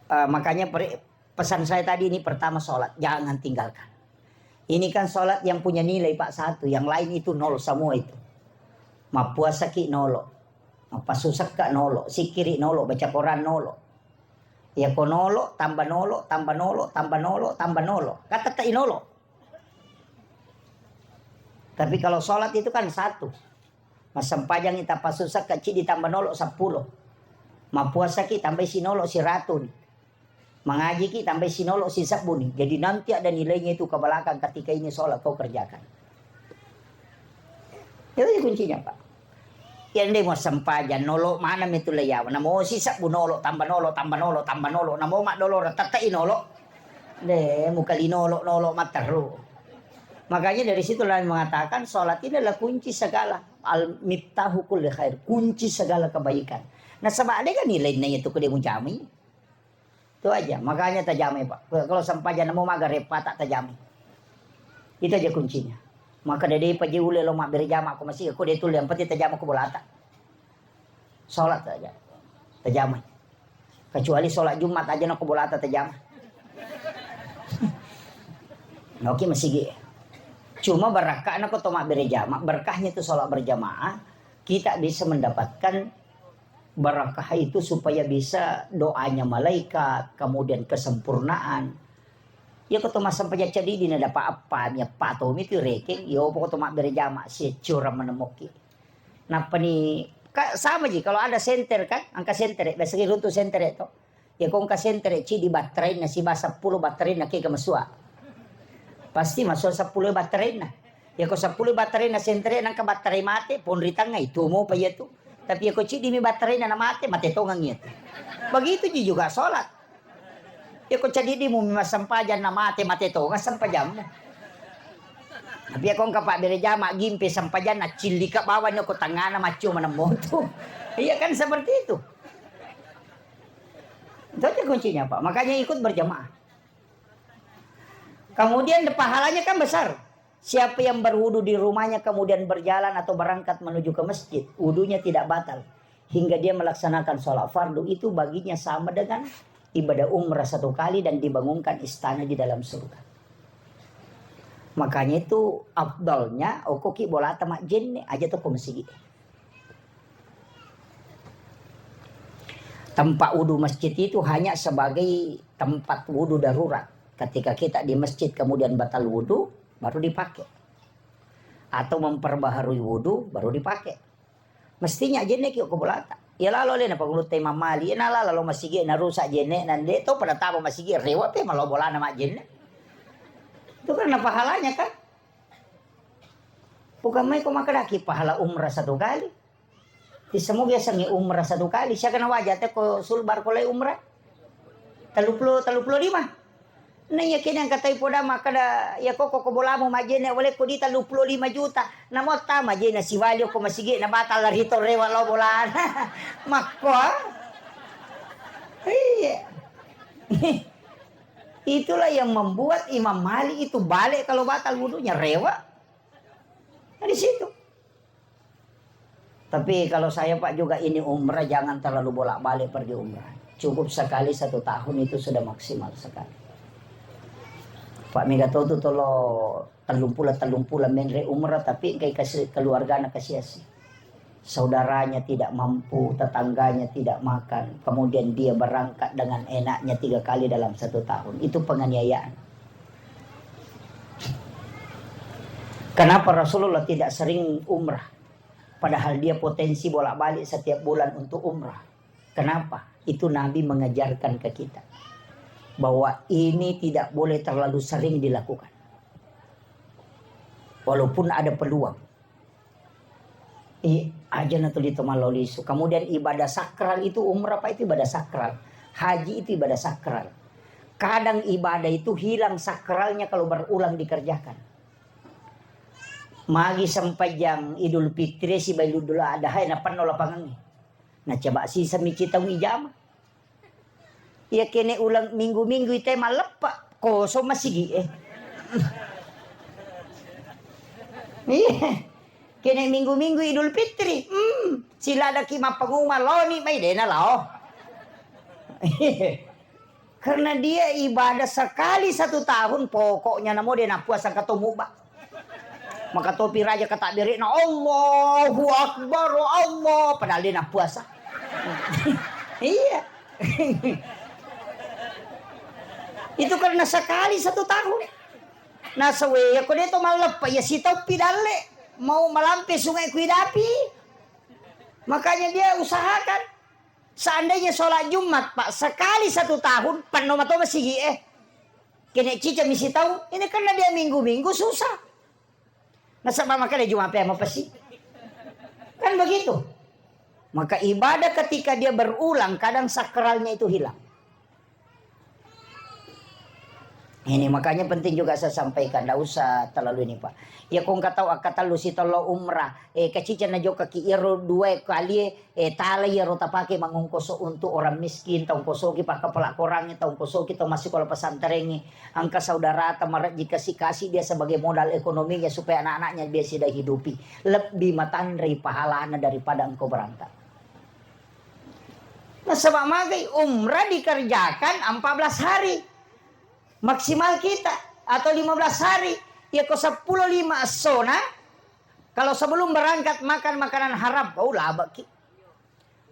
Eh, makanya per-, pesan saya tadi ini pertama sholat, jangan tinggalkan. Ini kan sholat yang punya nilai, Pak, satu, yang lain itu nol semua itu. Mappuasaki nolo, mappasusakka nolo, sikiri nolo, baca Quran nolo. Yako nolo, tambah nolo, tambah nolo, tambah nolo, tambah nolo. Kan tettai nolo. Tapi kalau sholat itu kan satu. Massempajangi tappasusakka ceddi tambah nolo seppulo. Mappuasaki tambai sinolo siratuni. Mangajiki tambai sinolo sisebbuni. Jadi nanti ada nilainya itu ke belakang ketika ini sholat kau kerjakan. Itu aja kuncinya, Pak. Ya, ndai mau sempajang, nolo mana metu leyawa. Namo sisebbu nolo, tambah nolo, tambah nolo, tambah nolo. Namo maddolora, tettai nolo. Ndai, mukali nolo, nolo matteru. Makanya dari situlah mengatakan, sholat ini adalah kunci segala. Al-miftahu kulli khair, kunci segala kebaikan. Nasaba de' kan nilai itu kede mujami. Itu aja, makanya tajamai, Pak. Kalau sempajang namo maga repata tajamai. Itu aja kuncinya. Maka dede paji ule lo mabbere jama ko masih, ko de' tulle, yang penting tajama ko bolata. Sholat aja. Tajamai. Kecuali sholat Jumat aja nako bolata tajama. Oke, masigi. Cuma barakka nako to mabbere jama, berkahnya itu sholat berjamaah, kita bisa mendapatkan barakah itu supaya bisa doanya malaikat, kemudian kesempurnaan. Iya ko to massempajang ceddi dina dapat apa, mi apa to mi tu rekeng, yo poko to mabbere jama sia curang menemoki. Nappa ni, ka, sama ji kalau ada senter kan, engka senter, biasa ki runtu senter to. Iya ko engka senter ceddi batterainna siba seppulo batterainna kega masua. Pasti masua seppulo batterainna. Iya ko seppulo batterainna senter, nangka batterai mate, ponri tangnga itu mo pa iya tu. Tapi iya ko ceddi mi batterainna na mate, mate tongang iya tu. Begitu ji juga sholat. Iya ko cadidimu massampajang na mate, mate tongeng sempajammu. Tapi iya ko engka pabbere jama gimpe sempajang na cillika bawang ko tengngana maccio manemmotu. Iya kan seperti itu. Itu aja kuncinya, Pak. Makanya ikut berjamaah. Kemudian pahalanya kan besar. Siapa yang berwudu di rumahnya kemudian berjalan atau berangkat menuju ke masjid, wudunya tidak batal hingga dia melaksanakan sholat fardu, itu baginya sama dengan ibadah umrah satu kali dan dibangunkan istana di dalam surga. Makanya itu afdalnya okoki bolata majjenne aja to ko masigi. Tempat wudu masjid itu hanya sebagai tempat wudu darurat. Ketika kita di masjid kemudian batal wudu, baru dipakai. Atau memperbaharui wudu, baru dipakai. Mestinya jenne ki ko bolata. Ya lalo le na pangulutta Imam Malik, ya nalala lo masigi na rusak jenne nande to pada tama masigi rewa pe malo bolana majjenne. Itu karena pahalanya kan. Bukan mai ko makkadaki pahala umrah satu kali. Tissemu biasangngi umrah satu kali. Siaga na waja te ko sulbar ko lai umrah? Telluppulo, telluppulo lima. Na iya kene angkatai poda makkada, iya ko ko bolamu majjenne wale ko di telluppulo lima juta. Namo ta majjenne siwali ko masigi na batal lari to rewa lo bolana. Makko. Iya. Itulah yang membuat Imam Malik itu balik kalau batal wudunya, rewa. Nah, di situ. Tapi kalau saya, Pak, juga ini umrah, jangan terlalu bolak-balik pergi umrah. Cukup sekali satu tahun itu sudah maksimal sekali. Pak, mega to tu tolo tellung pulo, tellung pulo menre umrah, tapi engkai kasi-, keluargana kasiasi. Saudaranya tidak mampu, tetangganya tidak makan, kemudian dia berangkat dengan enaknya tiga kali dalam satu tahun. Itu penganiayaan. Kenapa Rasulullah tidak sering umrah? Padahal dia potensi bolak-balik setiap bulan untuk umrah. Kenapa? Itu Nabi mengajarkan ke kita bahwa ini tidak boleh terlalu sering dilakukan. Walaupun ada peluang. I, aja na tuli to mallau lisu. Kemudian ibadah sakral itu umrah, Pak, itu ibadah sakral. Haji itu ibadah sakral. Kadang ibadah itu hilang sakralnya kalau berulang dikerjakan. Magi sempajang Idul Fitri sibawa Idul Adha na penno lapangengnge. Na coba siseng mi citau ijama. Iya kene uleng minggu-minggu ite malleppe, kosong masigi e. Iya. Kene minggu-minggu Idul Fitri, hmm, siladaki mappenguma loni mai dena lao. Karena dia ibadah sekali satu tahun, pokoknya namo dia napuasa katomu ba. Maka topi raja kata berekna, "Allahu Akbar, Allah." Padahal dia napuasa. Iya. Itu karena sekali satu tahun. Nah, sewe, ya, kode to malleppa, ya, sitoppi dalle. Mau malampe sungai kuidapi. Makanya dia usahakan. Seandainya sholat Jumat, Pak, sekali satu tahun, penno mato masigi, eh. Kene cica misi tau, ini karena dia minggu-minggu susah. Nasaba makkeda Jumat pe mapesi. Kan begitu. Maka ibadah ketika dia berulang, kadang sakralnya itu hilang. Ini makanya penting juga saya sampaikan, ndak usah terlalu ini, Pak. Ya, ko engka tau akkatellu sitollo umrah, eh, kacica na jokka ki iyaro dua kali, eh, tala iyaro tapake mangongkoso untuk orang miskin, tongkosoki pakkapala korangnge, tongkosoki to massikola pesantrengnge, engka saudarata marejji kasi-kasi dia sebagai modal ekonominya supaya anak-anaknya bisa dihidupi. Lebbi matanrei pahalana daripada engkau berangkat. Nasaba magai umrah dikerjakan empat belas hari. Maksimal kita atau lima belas hari. Iya ko seppulo lima essona, kalau sebelum berangkat makan makanan haram, oh, labeki.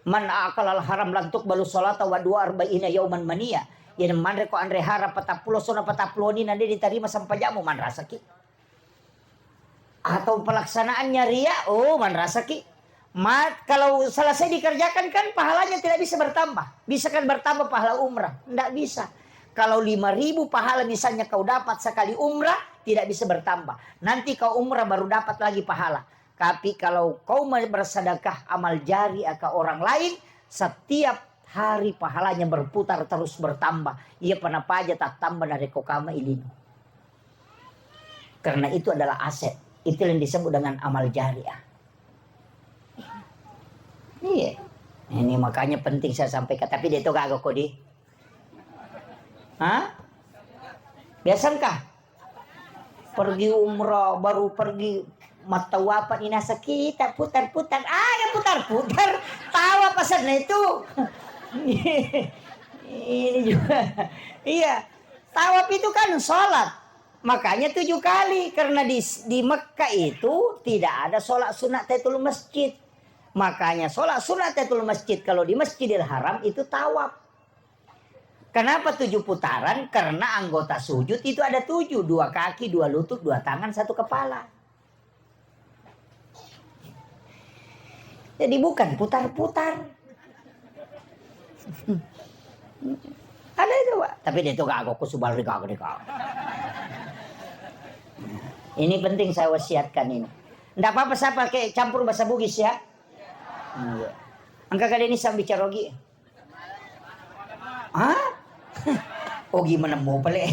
Man akala al haram lan tuqbalu salata wa dua arba'ina yauman mania. Yang manre ko anre haram patappulo sona patappulo ni nande diterima sampajamu manrasaki. Atau pelaksanaannya ria, oh, manrasaki. Ma-, kalau selesai dikerjakan kan pahalanya tidak bisa bertambah. Bisa kan bertambah pahala umrah? Ndak bisa. Kalau lima ribu pahala misalnya kau dapat sekali umrah, tidak bisa bertambah. Nanti kau umrah baru dapat lagi pahala. Tapi kalau kau me-, bersedekah amal jariah ke orang lain, setiap hari pahalanya berputar terus bertambah. Iya panapaja tattamba narekko kama ilinu. Karena itu adalah aset. Itu yang disebut dengan amal jariah. Iya. Ini makanya penting saya sampaikan. Tapi dia itu kagak kok di. Hah? Biasa engka? Pergi umrah, baru pergi mattawapa ni nasa kita putar-putar. Ada putar-putar. Tawa pasanna itu. Ini juga. Iya. Tawaf itu kan sholat. Makanya tujuh kali. Karena di, di Mekah itu tidak ada sholat sunat tahiyatul masjid. Makanya sholat sunat tahiyatul masjid kalau di Masjidil Haram itu tawaf. Kenapa tujuh putaran? Karena anggota sujud itu ada tujuh. Dua kaki, dua lutut, dua tangan, satu kepala. Jadi bukan putar-putar. Ada itu, Pak. Tapi dia itu gak aku subal di gak. Ini penting saya wasiatkan ini. Ndak apa-apa saya pakai campur bahasa Bugis ya. Iya. Engka kali ini sambil carogi. Hah? Oh, gimana mau pale?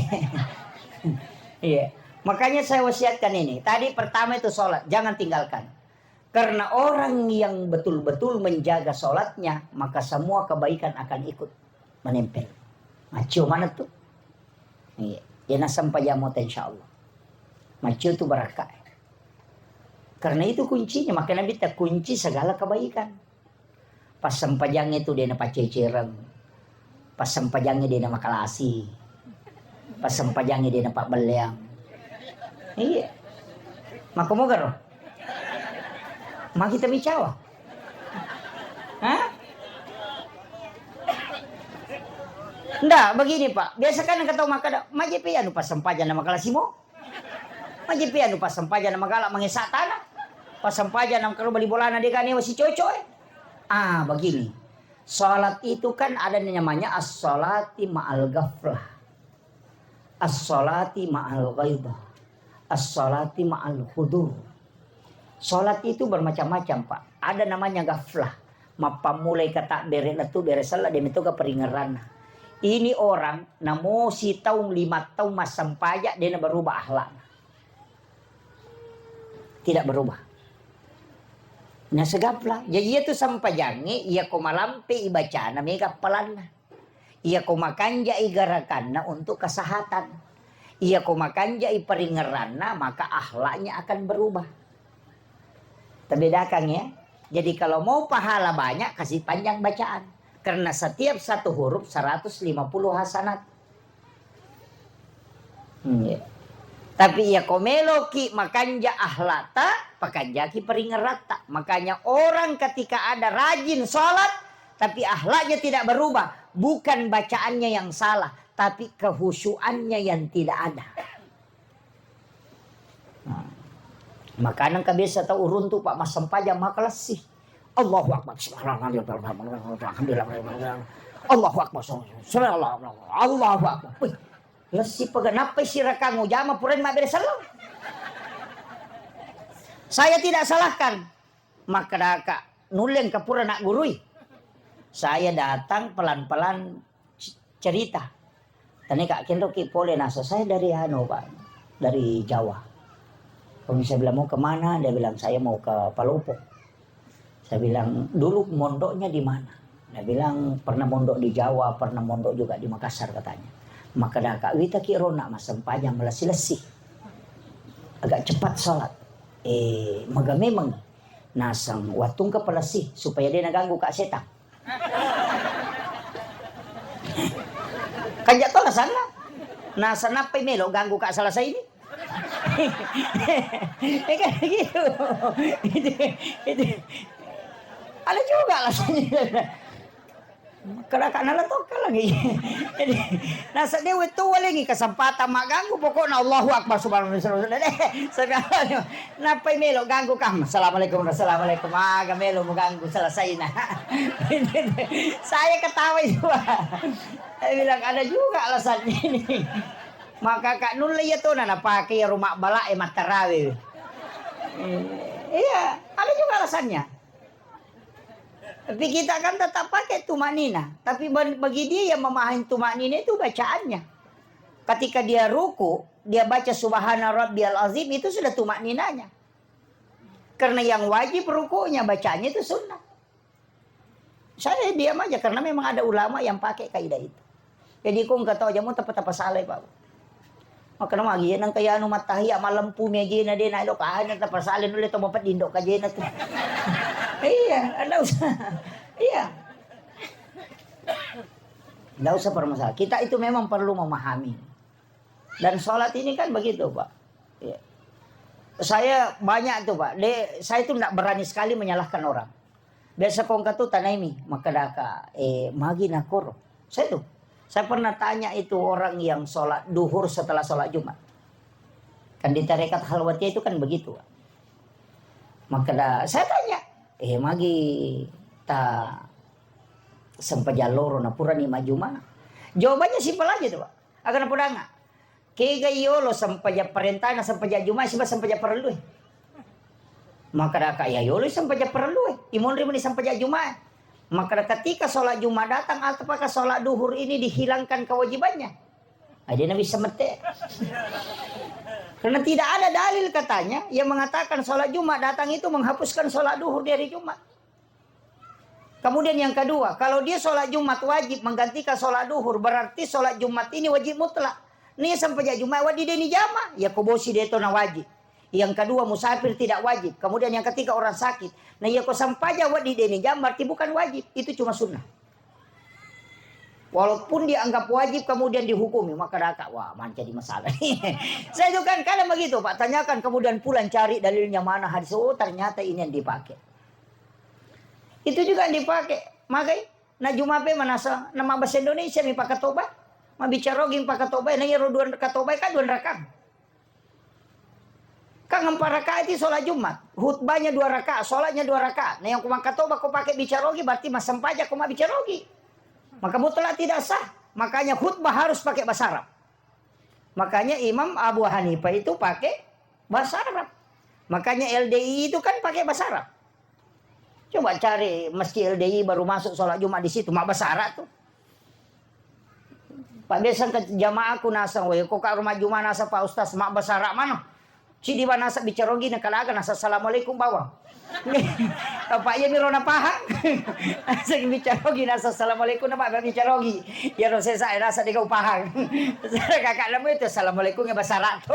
Iya. Makanya saya wasiatkan ini. Tadi pertama itu sholat, jangan tinggalkan. Karena orang yang betul-betul menjaga sholatnya, maka semua kebaikan akan ikut menempel. Macio mana tuh? Iya. Dia nasam pajamo, insya Allah. Macio tuh barakah. Karena itu kuncinya, maka Nabi tak kunci segala kebaikan. Pas sempajangnge tu de' napacceccereng. Pas sempajangnge de' namakalasi. Pas sempajangnge de' napabbelleang. Iya. Makko mogaro? Magi tamicawa? Hah? Ndak, begini, Pak. Biasa kan engka tau makkeda, "Majepi anu pas sempajang na makalasimo?" Majepi anu pas sempajang na magala mangesa tana. Pas sempajang na karo bali bolana de' ganewa sicoco, eh. Ah, begini. Salat itu kan ada namanya as-salati ma'al ghaflah. As-salati ma'al ghaidah. As-salati ma'al hudur. Salat itu bermacam-macam, Pak. Ada namanya ghaflah. Mappammulai ka takbere' lettu bere' sella de' metoga peringeranna. Ini orang namo sitaung lima taung massempaja de' na berubah akhlakna. Tidak berubah. Nasegapla. Jadi iya tu sempajangnge, iya ko malampe i bacana mega appalanna. Iya ko makanjai garakanna untuk kesehatan. Iya ko makanjai peringeranna, maka akhlaknya akan berubah. Terbedakan ya. Jadi kalau mau pahala banyak, kasih panjang bacaan. Karena setiap satu huruf seratus lima puluh hasanat. Hmm, iya. Tapi iya ko meloki makanja akhlakta, pakanjaki peringeratta. Makanya orang ketika ada rajin sholat, tapi akhlaknya tidak berubah, bukan bacaannya yang salah, tapi kehusyuannya yang tidak ada. Nah, makanya engka biasa tau uruntu, Pak, massempajang makalessi. Allahu Akbar. Allahu Akbar. Allahu Akbar. Wih, lessi pega nappai sirakang ujama purain mabbere selleng. Saya tidak salahkan. Makkedaka, nulle engka pura naggurui. Saya datang pelan-pelan c-, cerita. Tania ka kenroki pole nasa, "Saya dari anu, Pak, dari Jawa." Kalau saya bilang, "Mau ke mana?" Dia bilang, "Saya mau ke Palopo." Saya bilang, "Dulu mondoknya di mana?" Dia bilang, "Pernah mondok di Jawa, pernah mondok juga di Makassar," katanya. Makkedaka, "Witaki rona massempajang malessi-lessi. Agak cepat sholat." Eh, maga memang. Naseng, "Wattu engka palessi supaya de' naganggu ka setang." Kanja to alasanna. Naseng nappai melo ganggu ka selesai ini. Eh, kan gitu. Itu, itu. Ada juga alasannya. Kada ka nala tokka lagi. Jadi, naseng de' wettu walengi kesempatan magganggu, pokokna Allahu Akbar, subhanallah, subhanallah. Deh, sebenarnya, nappai melo ganggu ka. Assalamualaikum, assalamualaikum. Aga melo mengganggu, selesai na. Saya ketawa itu, Pak. Saya bilang, "Ada juga alasannya ini." Maka ka nulle iya to na napake iya rumah bala e mattarawe. Iya, ada juga alasannya. Tapi kita kan tetap pakai tumaknina. Tapi ba-, bagi dia yang memahami tumaknina itu bacaannya. Ketika dia ruku, dia baca Subhana Rabbiyal Azim, itu sudah tumakninanya. Karena yang wajib rukunya, bacaannya itu sunnah. Saya diam aja karena memang ada ulama yang pakai kaidah itu. Jadi, ko engka tau aja mau tapa-tapa salai, Pak. Makanya magi nang kaya anu mattahiya malempu mejena de na lo kana tapa salai nulle to mapeddi ndo kajena tu. Iya, ndak usah. Iya. Ndak usah permasalah. Kita itu memang perlu memahami. Dan sholat ini kan begitu, Pak. Iya. Saya banyak tuh, Pak. De, saya tuh ndak berani sekali menyalahkan orang. Biasa ko engka tu tanaimi, makkedaka, eh, magi nakoro. Saya tuh, saya pernah tanya itu orang yang sholat duhur setelah sholat Jumat. Kan di tarekat Khalwatiyah itu kan begitu, Pak. Makkeda, saya tanya, eh, magi ta sempajang loro na purani majjuma? Jawabannya simpel aja tuh, Pak. Aga napodanga. Kega yolo sempajang parentana, sempajang Jumat, siba sempajang parellue. Maka daka ya yolo sempajang parellue. Imonri meni sempajang Jumat. Maka ketika sholat Jumat datang, apakah sholat duhur ini dihilangkan kewajibannya? Ah, dia nabi semete. Karena tidak ada dalil katanya yang mengatakan sholat Jumat datang itu menghapuskan sholat duhur di hari Jumat. Kemudian yang kedua, kalau dia sholat Jumat wajib menggantikan sholat duhur, berarti sholat Jumat ini wajib mutlak. Nih sampai Jumat wajib dia nijama, ya kobosi dia itu na wajib. Yang kedua, musafir tidak wajib. Kemudian yang ketiga, orang sakit. Nah, ya ko sampaja wajib dia nijama, berarti bukan wajib. Itu cuma sunnah. Walaupun dianggap wajib, kemudian dihukumi, maka daka, wah, man jadi masalah. Saya itu kan kadang begitu, Pak, tanyakan, kemudian pulang cari dalilnya mana hadis. Oh, ternyata ini yang dipakai. Itu juga yang dipakai. Magai, na Jumape manasa, nama bahasa Indonesia mi pakatoba. Mabicara oging pakatoba, na iyaro dua katoba, kan dua rakaat. Kan empat rakaat itu sholat Jumat. Khutbahnya dua rakaat, sholatnya dua rakaat. Nah, yang ko makkatoba ko pakai bicara ogi, berarti massempajang ko mabbicara ogi. Maka mutlak tidak sah. Makanya khutbah harus pakai bahasa Arab. Makanya Imam Abu Hanifah itu pakai bahasa Arab. Makanya L D I itu kan pakai bahasa Arab. Coba cari masjid L D I baru masuk sholat Jumat di situ, mak bahasa Arab tuh. Pak biasa ke jamaahku nasang, woi, kok kak rumah Jumat nasang Pak Ustaz, mak bahasa Arab mana? Cidi banasa bicarogi na kalaga nasa assalamualaikum bawang. Apa iya miro na pahang? Asa bicarogi nasa assalamualaikum na baba bicarogi. Ya ro sesa nasa dega upahang. Sara kakak lemu itu assalamualaikum ya basara to.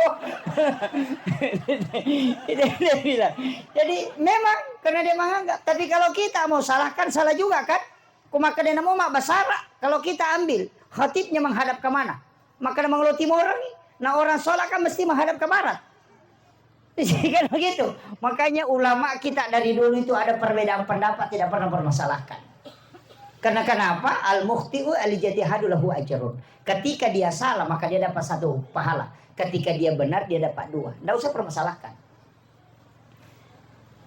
Jadi memang karena dia menganggap. Tapi kalau kita mau salahkan salah juga kan? Ko makkeda namo mabbasara, kalau kita ambil khatibnya menghadap ke mana? Makkeda mangolo timoreng, nah orang sholat kan mesti menghadap ke barat. Kan begitu. Makanya ulama kita dari dulu itu ada perbedaan pendapat, tidak pernah permasalahkan. Karena kenapa? Al-mukhti'u al-ijtihadu lahu ajrun. Ketika dia salah, maka dia dapat satu pahala. Ketika dia benar, dia dapat dua. Nggak usah permasalahkan.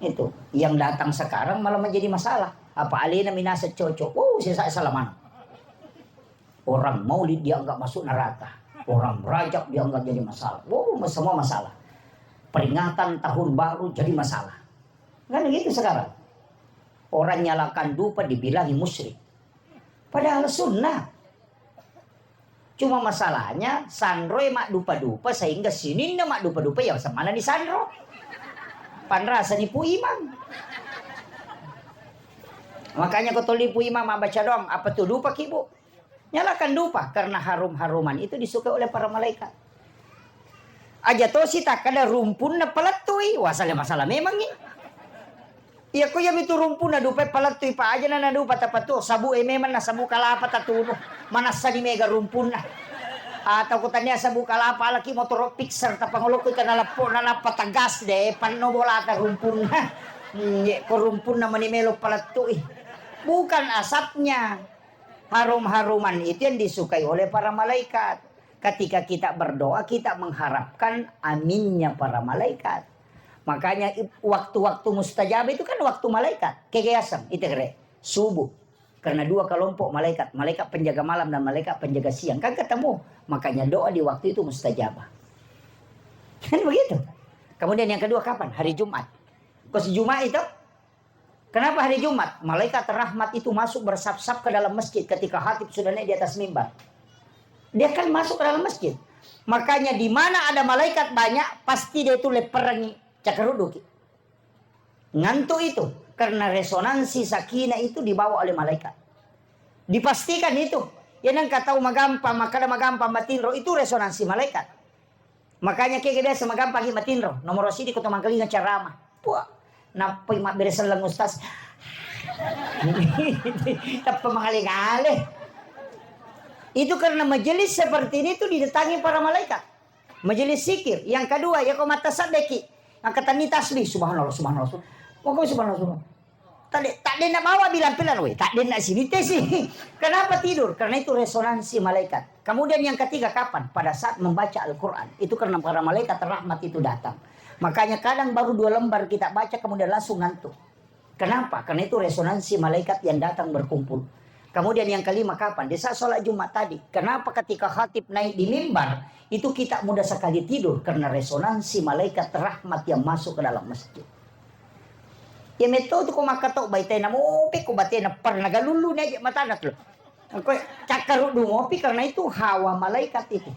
Itu yang datang sekarang malah menjadi masalah. Apa alena minasa cocok? Wow, saya salah mana? Orang maulid dianggap masuk neraka. Orang rajab dianggap jadi masalah. Wow, semua masalah. Peringatan tahun baru jadi masalah. Kan gitu sekarang. Orang nyalakan dupa dibilangi musyrik. Padahal sunnah. Cuma masalahnya, sanroe maddupa-dupa sehingga sininna maddupa-dupa ya semana ni sanro. Panrasa ni Pu Imang. Makanya ko toli Pu Imang mabaca doang, apa tu dupa ki, Bu? Nyalakan dupa karena harum-haruman itu disukai oleh para malaikat. Aja tosi takkada rumpunna palettui, wasale masalah memangngi. Iya ko iya mitu rumpunna dupai palettui pa aja na dupa tapatu sabu e memang na sabu kalapa tatunu. Manassa di mega rumpunna. Atau ko tania sabu kalapa alaki motoro Pixar tapangolokoi kana leppo na nappa tegas de panno bolata rumpunna. Hmm, ye ko rumpunna mani melo palettui. Bukan asapnya. Harum-haruman itu yang disukai oleh para malaikat. Ketika kita berdoa, kita mengharapkan aminnya para malaikat. Makanya i-, waktu-waktu mustajab itu kan waktu malaikat. Kegeasem, itu kere. Subuh. Karena dua kelompok malaikat, malaikat penjaga malam dan malaikat penjaga siang. Kan ketemu. Makanya doa di waktu itu mustajabah. Kan begitu. Kemudian yang kedua kapan? Hari Jumat. Kos Jumat itu Kenapa hari Jumat? Malaikat rahmat itu masuk bersaf-saf ke dalam masjid ketika khatib sudah naik di atas mimbar. Dia kan masuk ke dalam masjid. Makanya di mana ada malaikat banyak, pasti dia itu leperangi, cakaruduki. Ngantuk itu, karena resonansi sakinah itu dibawa oleh malaikat. Dipastikan itu. Ya nengka tau magampang, makkada magampang matinro, itu resonansi malaikat. Makanya kega biasa magampang ki matinro, nomor sidi ko to mangkalinga ceramah. Puah, nappai mabbere selleng ustaz. Tappa mangale-ngale. Itu karena majelis seperti ini tuh didatangi para malaikat. Majelis zikir. Yang kedua, ya ko mattasaddeki. Angkatanni tasbih, subhanallah, subhanallah, subhanallah. Pokoknya subhanallah, subhanallah. Tadi, tadi nak bawa bilang-bilang, weh, tadi nak sini teh sih. Kenapa tidur? Karena itu resonansi malaikat. Kemudian yang ketiga kapan? Pada saat membaca Al-Quran. Itu karena para malaikat rahmat itu datang. Makanya kadang baru dua lembar kita baca, kemudian langsung ngantuk. Kenapa? Karena itu resonansi malaikat yang datang berkumpul. Kemudian yang kelima kapan? Di saat sholat Jumat tadi. Kenapa ketika khatib naik di mimbar, itu kita mudah sekali tidur karena resonansi malaikat rahmat yang masuk ke dalam masjid. Ya metto tu ko makkato baitena mope ko batena pernah galullu ni aja matana tu. Ko cakkaruddu mopi karena itu hawa malaikat itu.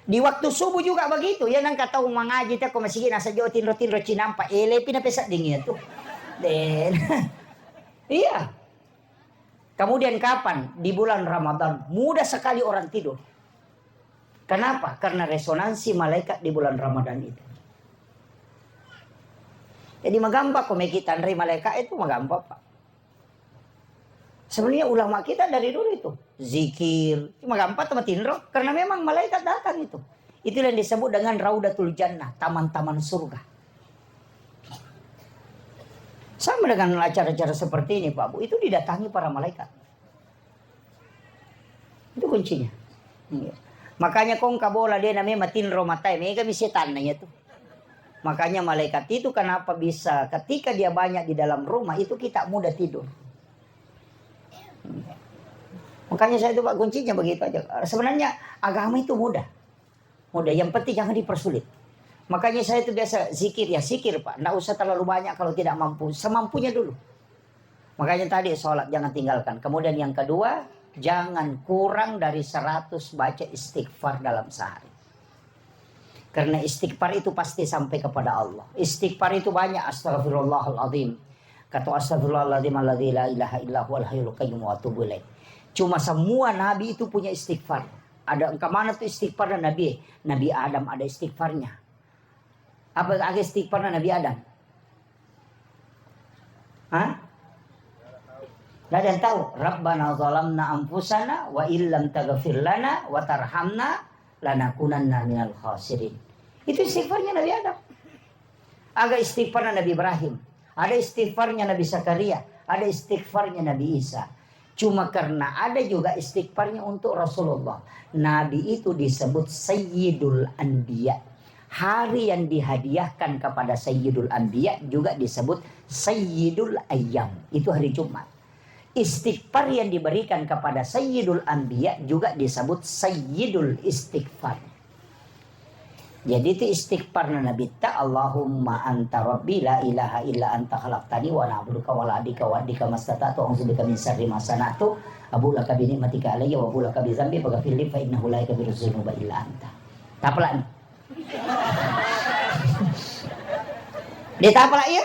Di waktu subuh juga begitu, ya nengka tau mangaji te ko masigi nasa jo tinro-tinro cinampa, ele pi na pesedding iya tu. Den. Iya. Kemudian kapan? Di bulan Ramadan. Mudah sekali orang tidur. Kenapa? Karena resonansi malaikat di bulan Ramadan itu. Jadi magampang ko meki tanrai malaikat itu magampang, Pak. Sebenarnya ulama kita dari dulu itu zikir, cuma gampang teman tinro karena memang malaikat datang itu. Itu yang disebut dengan Raudatul Jannah, taman-taman surga. Sama dengan acara-acara seperti ini, Pak Bu, itu didatangi para malaikat. Itu kuncinya. Iya. Makanya kong kabola dia namanya matinro matai, mega mi setanna itu. Makanya malaikat itu kenapa bisa ketika dia banyak di dalam rumah itu kita mudah tidur. Makanya saya itu, Pak, kuncinya begitu aja. Sebenarnya agama itu mudah. Mudah, yang penting jangan dipersulit. Makanya saya itu biasa zikir, ya zikir, Pak. Nggak usah terlalu banyak kalau tidak mampu. Semampunya dulu. Makanya tadi sholat jangan tinggalkan. Kemudian yang kedua, jangan kurang dari seratus baca istighfar dalam sehari. Karena istighfar itu pasti sampai kepada Allah. Istighfar itu banyak, astagfirullahaladzim. Kata astagfirullahaladzim alladzi la ilaha illa huwal hayyul qayyum wa atubu ilaih. Cuma semua nabi itu punya istighfar. Ada engka mana tuh istighfar dan nabi? Nabi Adam ada istighfarnya. Apa aga istighfar Nabi Adam? Hah? Nggak ada yang tahu. Rabbana zalamna anfusana wa illam taghfir lana wa tarhamna lanakunanna minal khasirin. Itu istighfarnya Nabi Adam. Aga istighfarnya Nabi Ibrahim. Ada istighfarnya Nabi Zakaria. Ada istighfarnya Nabi Isa. Cuma karena ada juga istighfarnya untuk Rasulullah. Nabi itu disebut Sayyidul Anbiya. Hari yang dihadiahkan kepada Sayyidul Anbiya juga disebut Sayyidul Ayyam. Itu hari Jumat. Istighfar yang diberikan kepada Sayyidul Anbiya juga disebut Sayyidul Istighfar. Jadi itu istighfarna Nabitta, "Allahumma anta rabbi la ilaha illa anta khalaqtani wa ana abduka wa ana ala ahdika wa wa'dika mastata'tu, a'udzubika min syarri ma sana'tu, abu'u laka bi ni'matika alayya wa abu'u laka bi dzambi faghfirli fa innahu la yaghfiru dzunuba illa anta." Tapalak ni. Dia tapalak iya.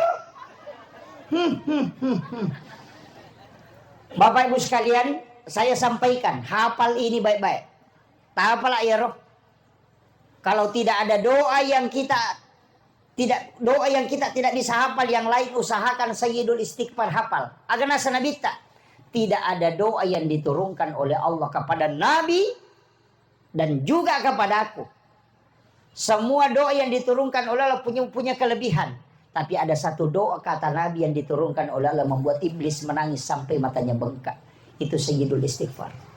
Hmm, hmm, hmm, hmm. Bapak Ibu sekalian, saya sampaikan, hafal ini baik-baik. Tapalak iya roh. Kalau tidak ada doa yang kita tidak, doa yang kita tidak bisa hafal, yang lain usahakan Sayyidul Istighfar hafal. Aga nasa Nabitta, tidak ada doa yang diturunkan oleh Allah kepada Nabi dan juga kepadaku. Semua doa yang diturunkan oleh Allah punya, punya kelebihan. Tapi ada satu doa kata Nabi yang diturunkan oleh Allah membuat iblis menangis sampai matanya bengkak. Itu Sayyidul Istighfar.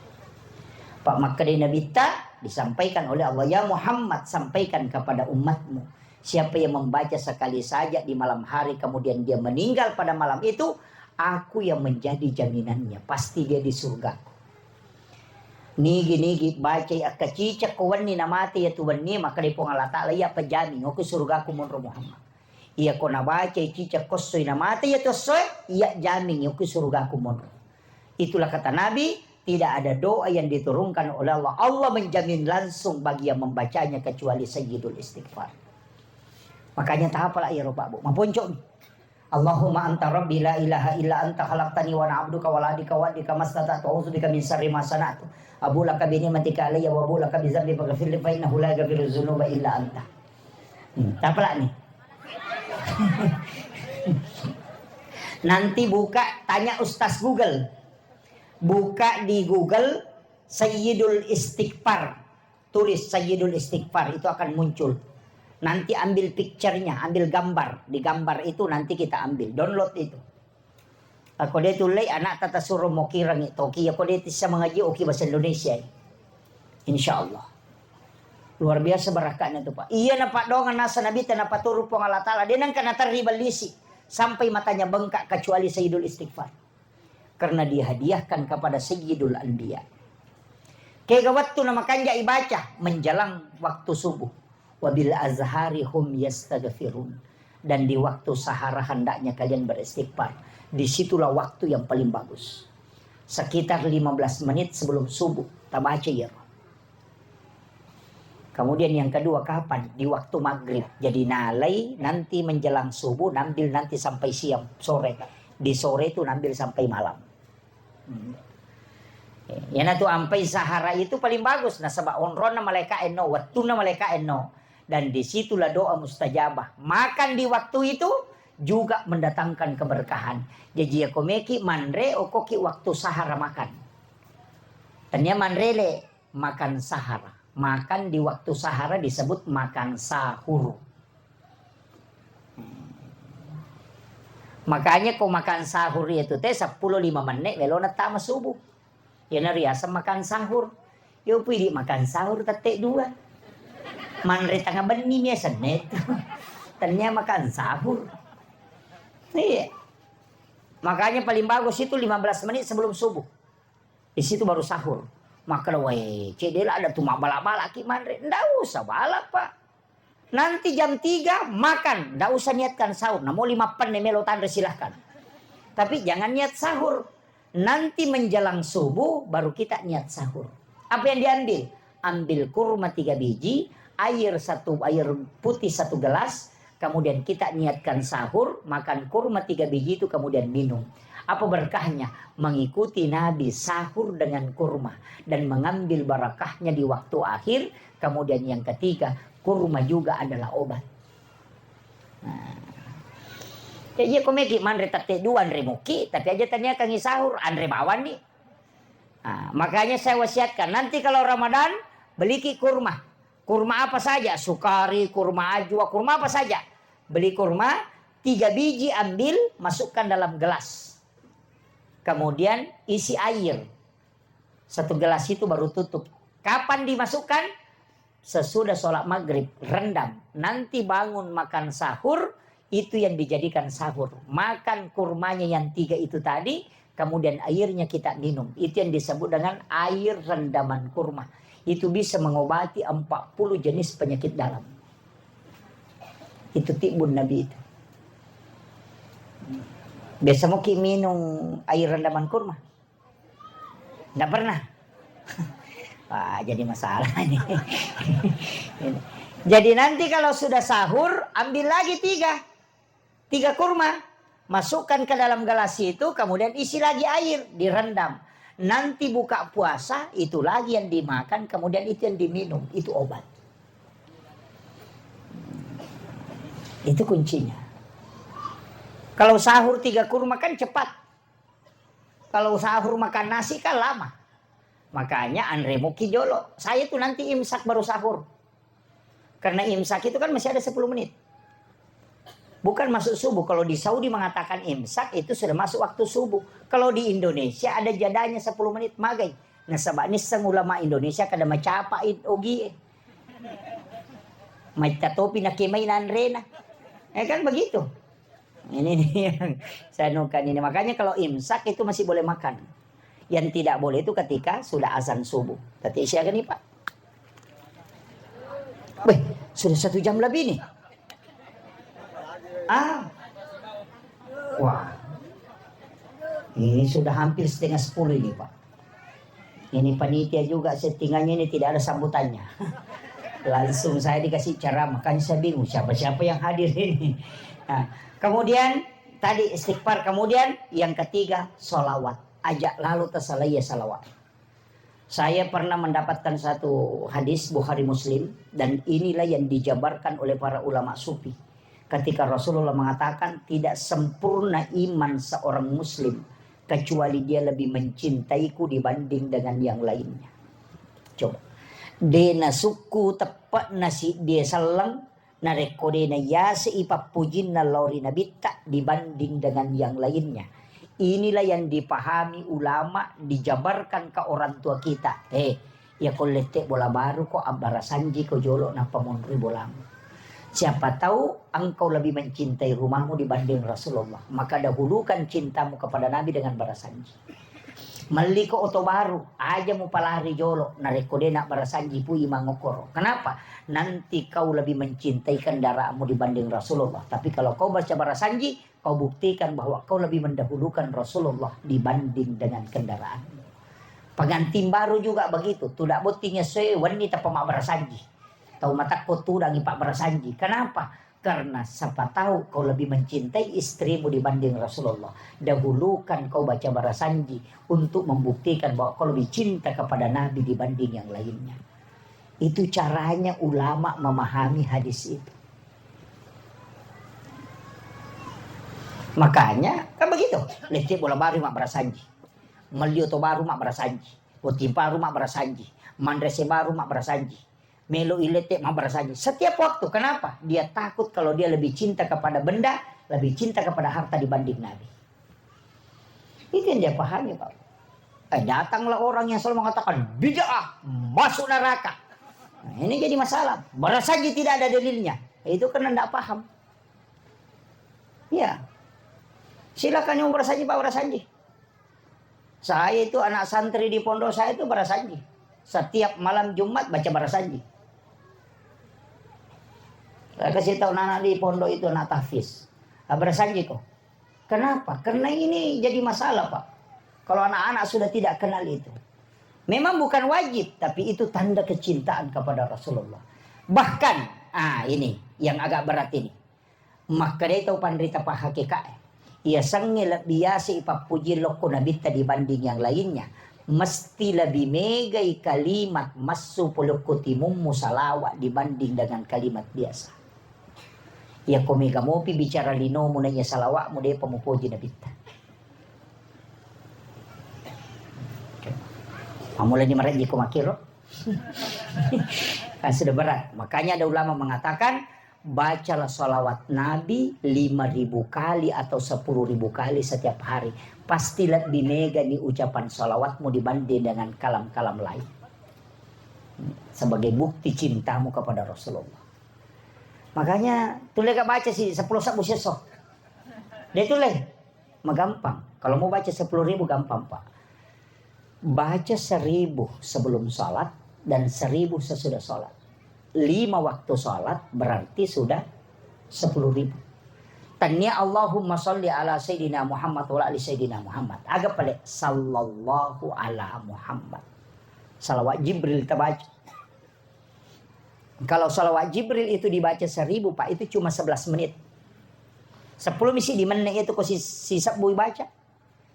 Pak, makkeda Nabitta disampaikan oleh Allah, "Ya Muhammad, sampaikan kepada umatmu, siapa yang membaca sekali saja di malam hari, kemudian dia meninggal pada malam itu, aku yang menjadi jaminannya, pasti dia di surgaku." Nigi-nigi bacai akkacicek ko wenni namate iya tu wenni, makkeda Puang Allah Ta'ala, "Iya pejami, ngoko surgaku monro Muhammad." Iya ko nabacai cicak ko essoi namate iya tu essoe, iya jamin iya ki surugaku monro. Itulah kata Nabi, tidak ada doa yang diturunkan oleh Allah. Allah menjamin langsung bagi yang membacanya kecuali Sayyidul Istighfar. Makanya tahapala iyaro Pak Bu. Maponcomi. Allahumma anta rabbi la ilaha illa anta khalaqtani wa ana abduka wa la adika wa adika mastata'tu a'udzu bika min syarri ma sana'tu. Abu laka bi ni'matika alayya wa abu laka bi dzambi faghfirli fa innahu la yaghfiru dzunuba illa anta. Hmm, tapalak nih. Nanti buka, tanya Ustaz Google. Buka di Google Sayyidul Istighfar. Tulis Sayyidul Istighfar, itu akan muncul. Nanti ambil picture-nya, ambil gambar. Di gambar itu nanti kita ambil, download itu. Ako de tullei anak tata suro mokirangi toki, ako de tissa mengaji oki bahasa Indonesia. Insya Allah. Luar biasa barakatnya tu, Pak. Iya na paddoangeng nasa Nabi ta napaturu Puang Allah Ta'ala. De nengka naterri bellisi sampai matanya bengkak kecuali Sayyidul Istighfar. Karena dihadiahkan kepada Sayyidul Anbiya. Kega wettu na makanja ibaca menjelang waktu subuh. Wabil azhari hum yastaghfirun. Dan di waktu sahara hendaknya kalian beristighfar. Disitulah waktu yang paling bagus. Sekitar lima belas menit sebelum subuh, tabaca ya. Kemudian yang kedua kapan? Di waktu maghrib. Jadi nalai nanti menjelang subuh, nambil nanti sampai siang, sore. Di sore itu nambil sampai malam. Hmm. Iyana tu ampai sahara itu paling bagus. Nasaba onronna malaika enno, wettunna malaika enno. Dan disitulah doa mustajabah. Makan di waktu itu juga mendatangkan keberkahan. Jaji ya komeki manre okoki waktu sahara makan. Tania manre le makan sahar. Makan di waktu sahar disebut makan sahur. Makanya ko makan sahur itu teh sepuluh lima menit melona tama subuh. Iyana riaseng makan sahur. Yo pidi makan sahur tette dua. Manre tengah benni biasanya itu. Tania makan sahur. Iya. Makanya paling bagus itu lima belas menit sebelum subuh. Di situ baru sahur. Maka wae, cedela ada tu mabala-bala ki manre. Ndak usah bala, Pak. Nanti jam tiga makan, ndak usah niatkan sahur. Namo lima penne melo tanre silahkan. Tapi jangan niat sahur. Nanti menjelang subuh baru kita niat sahur. Apa yang diambil? Ambil kurma tiga biji, air satu, air putih satu gelas, kemudian kita niatkan sahur, makan kurma tiga biji itu, kemudian minum. Apa berkahnya? Mengikuti Nabi sahur dengan kurma dan mengambil barakahnya di waktu akhir. Kemudian yang ketiga, kurma juga adalah obat. Nah. Ya, iya, komeki manre tette dua anre muki, tapi aja taniakangi sahur, anre bawang ni. Nah, makanya saya wasiatkan, nanti kalau Ramadan, beliki kurma. Kurma apa saja, sukari, kurma ajwa, kurma apa saja. Beli kurma, tiga biji ambil, masukkan dalam gelas. Kemudian isi air. Satu gelas itu baru tutup. Kapan dimasukkan? Sesudah sholat maghrib, rendam. Nanti bangun makan sahur, itu yang dijadikan sahur. Makan kurmanya yang tiga itu tadi, kemudian airnya kita minum. Itu yang disebut dengan air rendaman kurma. Itu bisa mengobati empat puluh jenis penyakit dalam. Itu tibbun Nabi itu. Biasa muki minum air rendaman kurma? Nggak pernah. Wah, jadi masalah ini. Jadi nanti kalau sudah sahur, ambil lagi tiga. Tiga kurma. Masukkan ke dalam gelas itu, kemudian isi lagi air, direndam. Nanti buka puasa, itu lagi yang dimakan, kemudian itu yang diminum. Itu obat. Itu kuncinya. Kalau sahur tiga kurma kan cepat. Kalau sahur makan nasi kan lama. Makanya anre muki jolo. Saya tuh nanti imsak baru sahur. Karena imsak itu kan masih ada sepuluh menit. Bukan masuk subuh. Kalau di Saudi mengatakan imsak itu sudah masuk waktu subuh. Kalau di Indonesia ada jadanya sepuluh menit, magai. Nasaba nisseng ulama Indonesia kada macapa it ogi e. Macca topi nakemai nanrena. Ya kan begitu. Ini nih yang saya nukan ini. Makanya kalau imsak itu masih boleh makan. Yang tidak boleh itu ketika sudah azan subuh. Tadi siaga nih, Pak? Weh, sudah satu jam lebih nih. Ah, wah, ini sudah hampir setengah sepuluh ini, Pak. Ini panitia juga settingannya ini tidak ada sambutannya. Langsung saya dikasih ceramah, makanya saya bingung siapa-siapa yang hadir ini. Nah, kemudian tadi istighfar, kemudian yang ketiga salawat. Aja lalu tersalai ya salawat. Saya pernah mendapatkan satu hadis Bukhari Muslim, dan inilah yang dijabarkan oleh para ulama sufi. Ketika Rasulullah mengatakan, "Tidak sempurna iman seorang muslim kecuali dia lebih mencintaiku dibanding dengan yang lainnya." Coba. De nasukku teppa'na si dia selleng, narekko de naiyase i pappujinna lao ri nabitta dibanding dengan yang lainnya. Inilah yang dipahami ulama, dijabarkan ke orang tua kita. Eh, ya ko lette bola baru ko abbarasanji ko jolo nappa monroi bolamu. Siapa tahu engkau lebih mencintai rumahmu dibanding Rasulullah. Maka dahulukan cintamu kepada Nabi dengan barasanji. Melliko oto baru, aja mupalari jolo, narekko de nabbarasanji pui mangokkoro. Kenapa? Nanti kau lebih mencintai kendaraanmu dibanding Rasulullah. Tapi kalau kau baca barasanji, kau buktikan bahwa kau lebih mendahulukan Rasulullah dibanding dengan kendaraanmu. Pengantin baru juga begitu, tudak botting essoe wenni tappa mabbarasanji. Tau matakko tudangi pabbarasanji. Kenapa? Karena siapa tahu kau lebih mencintai istrimu dibanding Rasulullah. Dahulukan kau baca barasanji untuk membuktikan bahwa kau lebih cinta kepada Nabi dibanding yang lainnya. Itu caranya ulama memahami hadis itu. Makanya kan begitu. Lette bola baru mabbarasanji. Melli oto baru mabbarasanji. Botting baru mabbarasanji. Manrese baru mabbarasanji. Melo ilette mabbarasanji setiap waktu. Kenapa? Dia takut kalau dia lebih cinta kepada benda, lebih cinta kepada harta dibanding Nabi. Itu yang dia pahami, Pak. Eh, datanglah orang yang selalu mengatakan bid'ah, masuk neraka. Nah, ini jadi masalah. Barasanji tidak ada dalilnya. Itu karena tidak paham. Ya. Silakan yang barasanji, Pak, barasanji. Saya itu anak santri di pondok saya itu barasanji. Setiap malam Jumat baca barasanji. Saya kasih tahu anak di pondok itu anak tahfiz. Ah, barasanji kok. Kenapa? Karena ini jadi masalah, Pak. Kalau anak-anak sudah tidak kenal itu. Memang bukan wajib, tapi itu tanda kecintaan kepada Rasulullah. Bahkan, ah, ini yang agak berat ini. Makkedai tau panrita pahakekae, iyasengnge lebbi yase ipappuji lokko nabitta dibanding yang lainnya, mesti lebbi megai kalimat massu pole okko timummu salawat dibanding dengan kalimat biasa. Iyako mega mopi bicara linomu naiya salawatmu, depa mupoji nabitta. Ammulani marejji ko makkiro. Kan sudah berat. Makanya ada ulama mengatakan, bacalah salawat Nabi lima ribu kali atau sepuluh ribu kali setiap hari. Pasti lebbi megani ucapan salawatmu dibanding dengan kalam-kalam lain. Sebagai bukti cintamu kepada Rasulullah. Makanya, tulle ga baca si sepuluh sebbu siesso. De tulle. Magampang. Kalau mau baca sepuluh ribu gampang, Pak. Baca seribu sebelum sholat dan seribu sesudah sholat. Lima waktu sholat berarti sudah sepuluh ribu. Tania Allahumma salli ala Sayyidina Muhammad wa ala ali Sayyidina Muhammad. Aga pale sallallahu ala Muhammad. Salawat Jibril tabaca. Kalau salawat Jibril itu dibaca seribu, Pak, itu cuma sebelas menit. Sepuluh misi di menit itu ko si, si sebbu baca.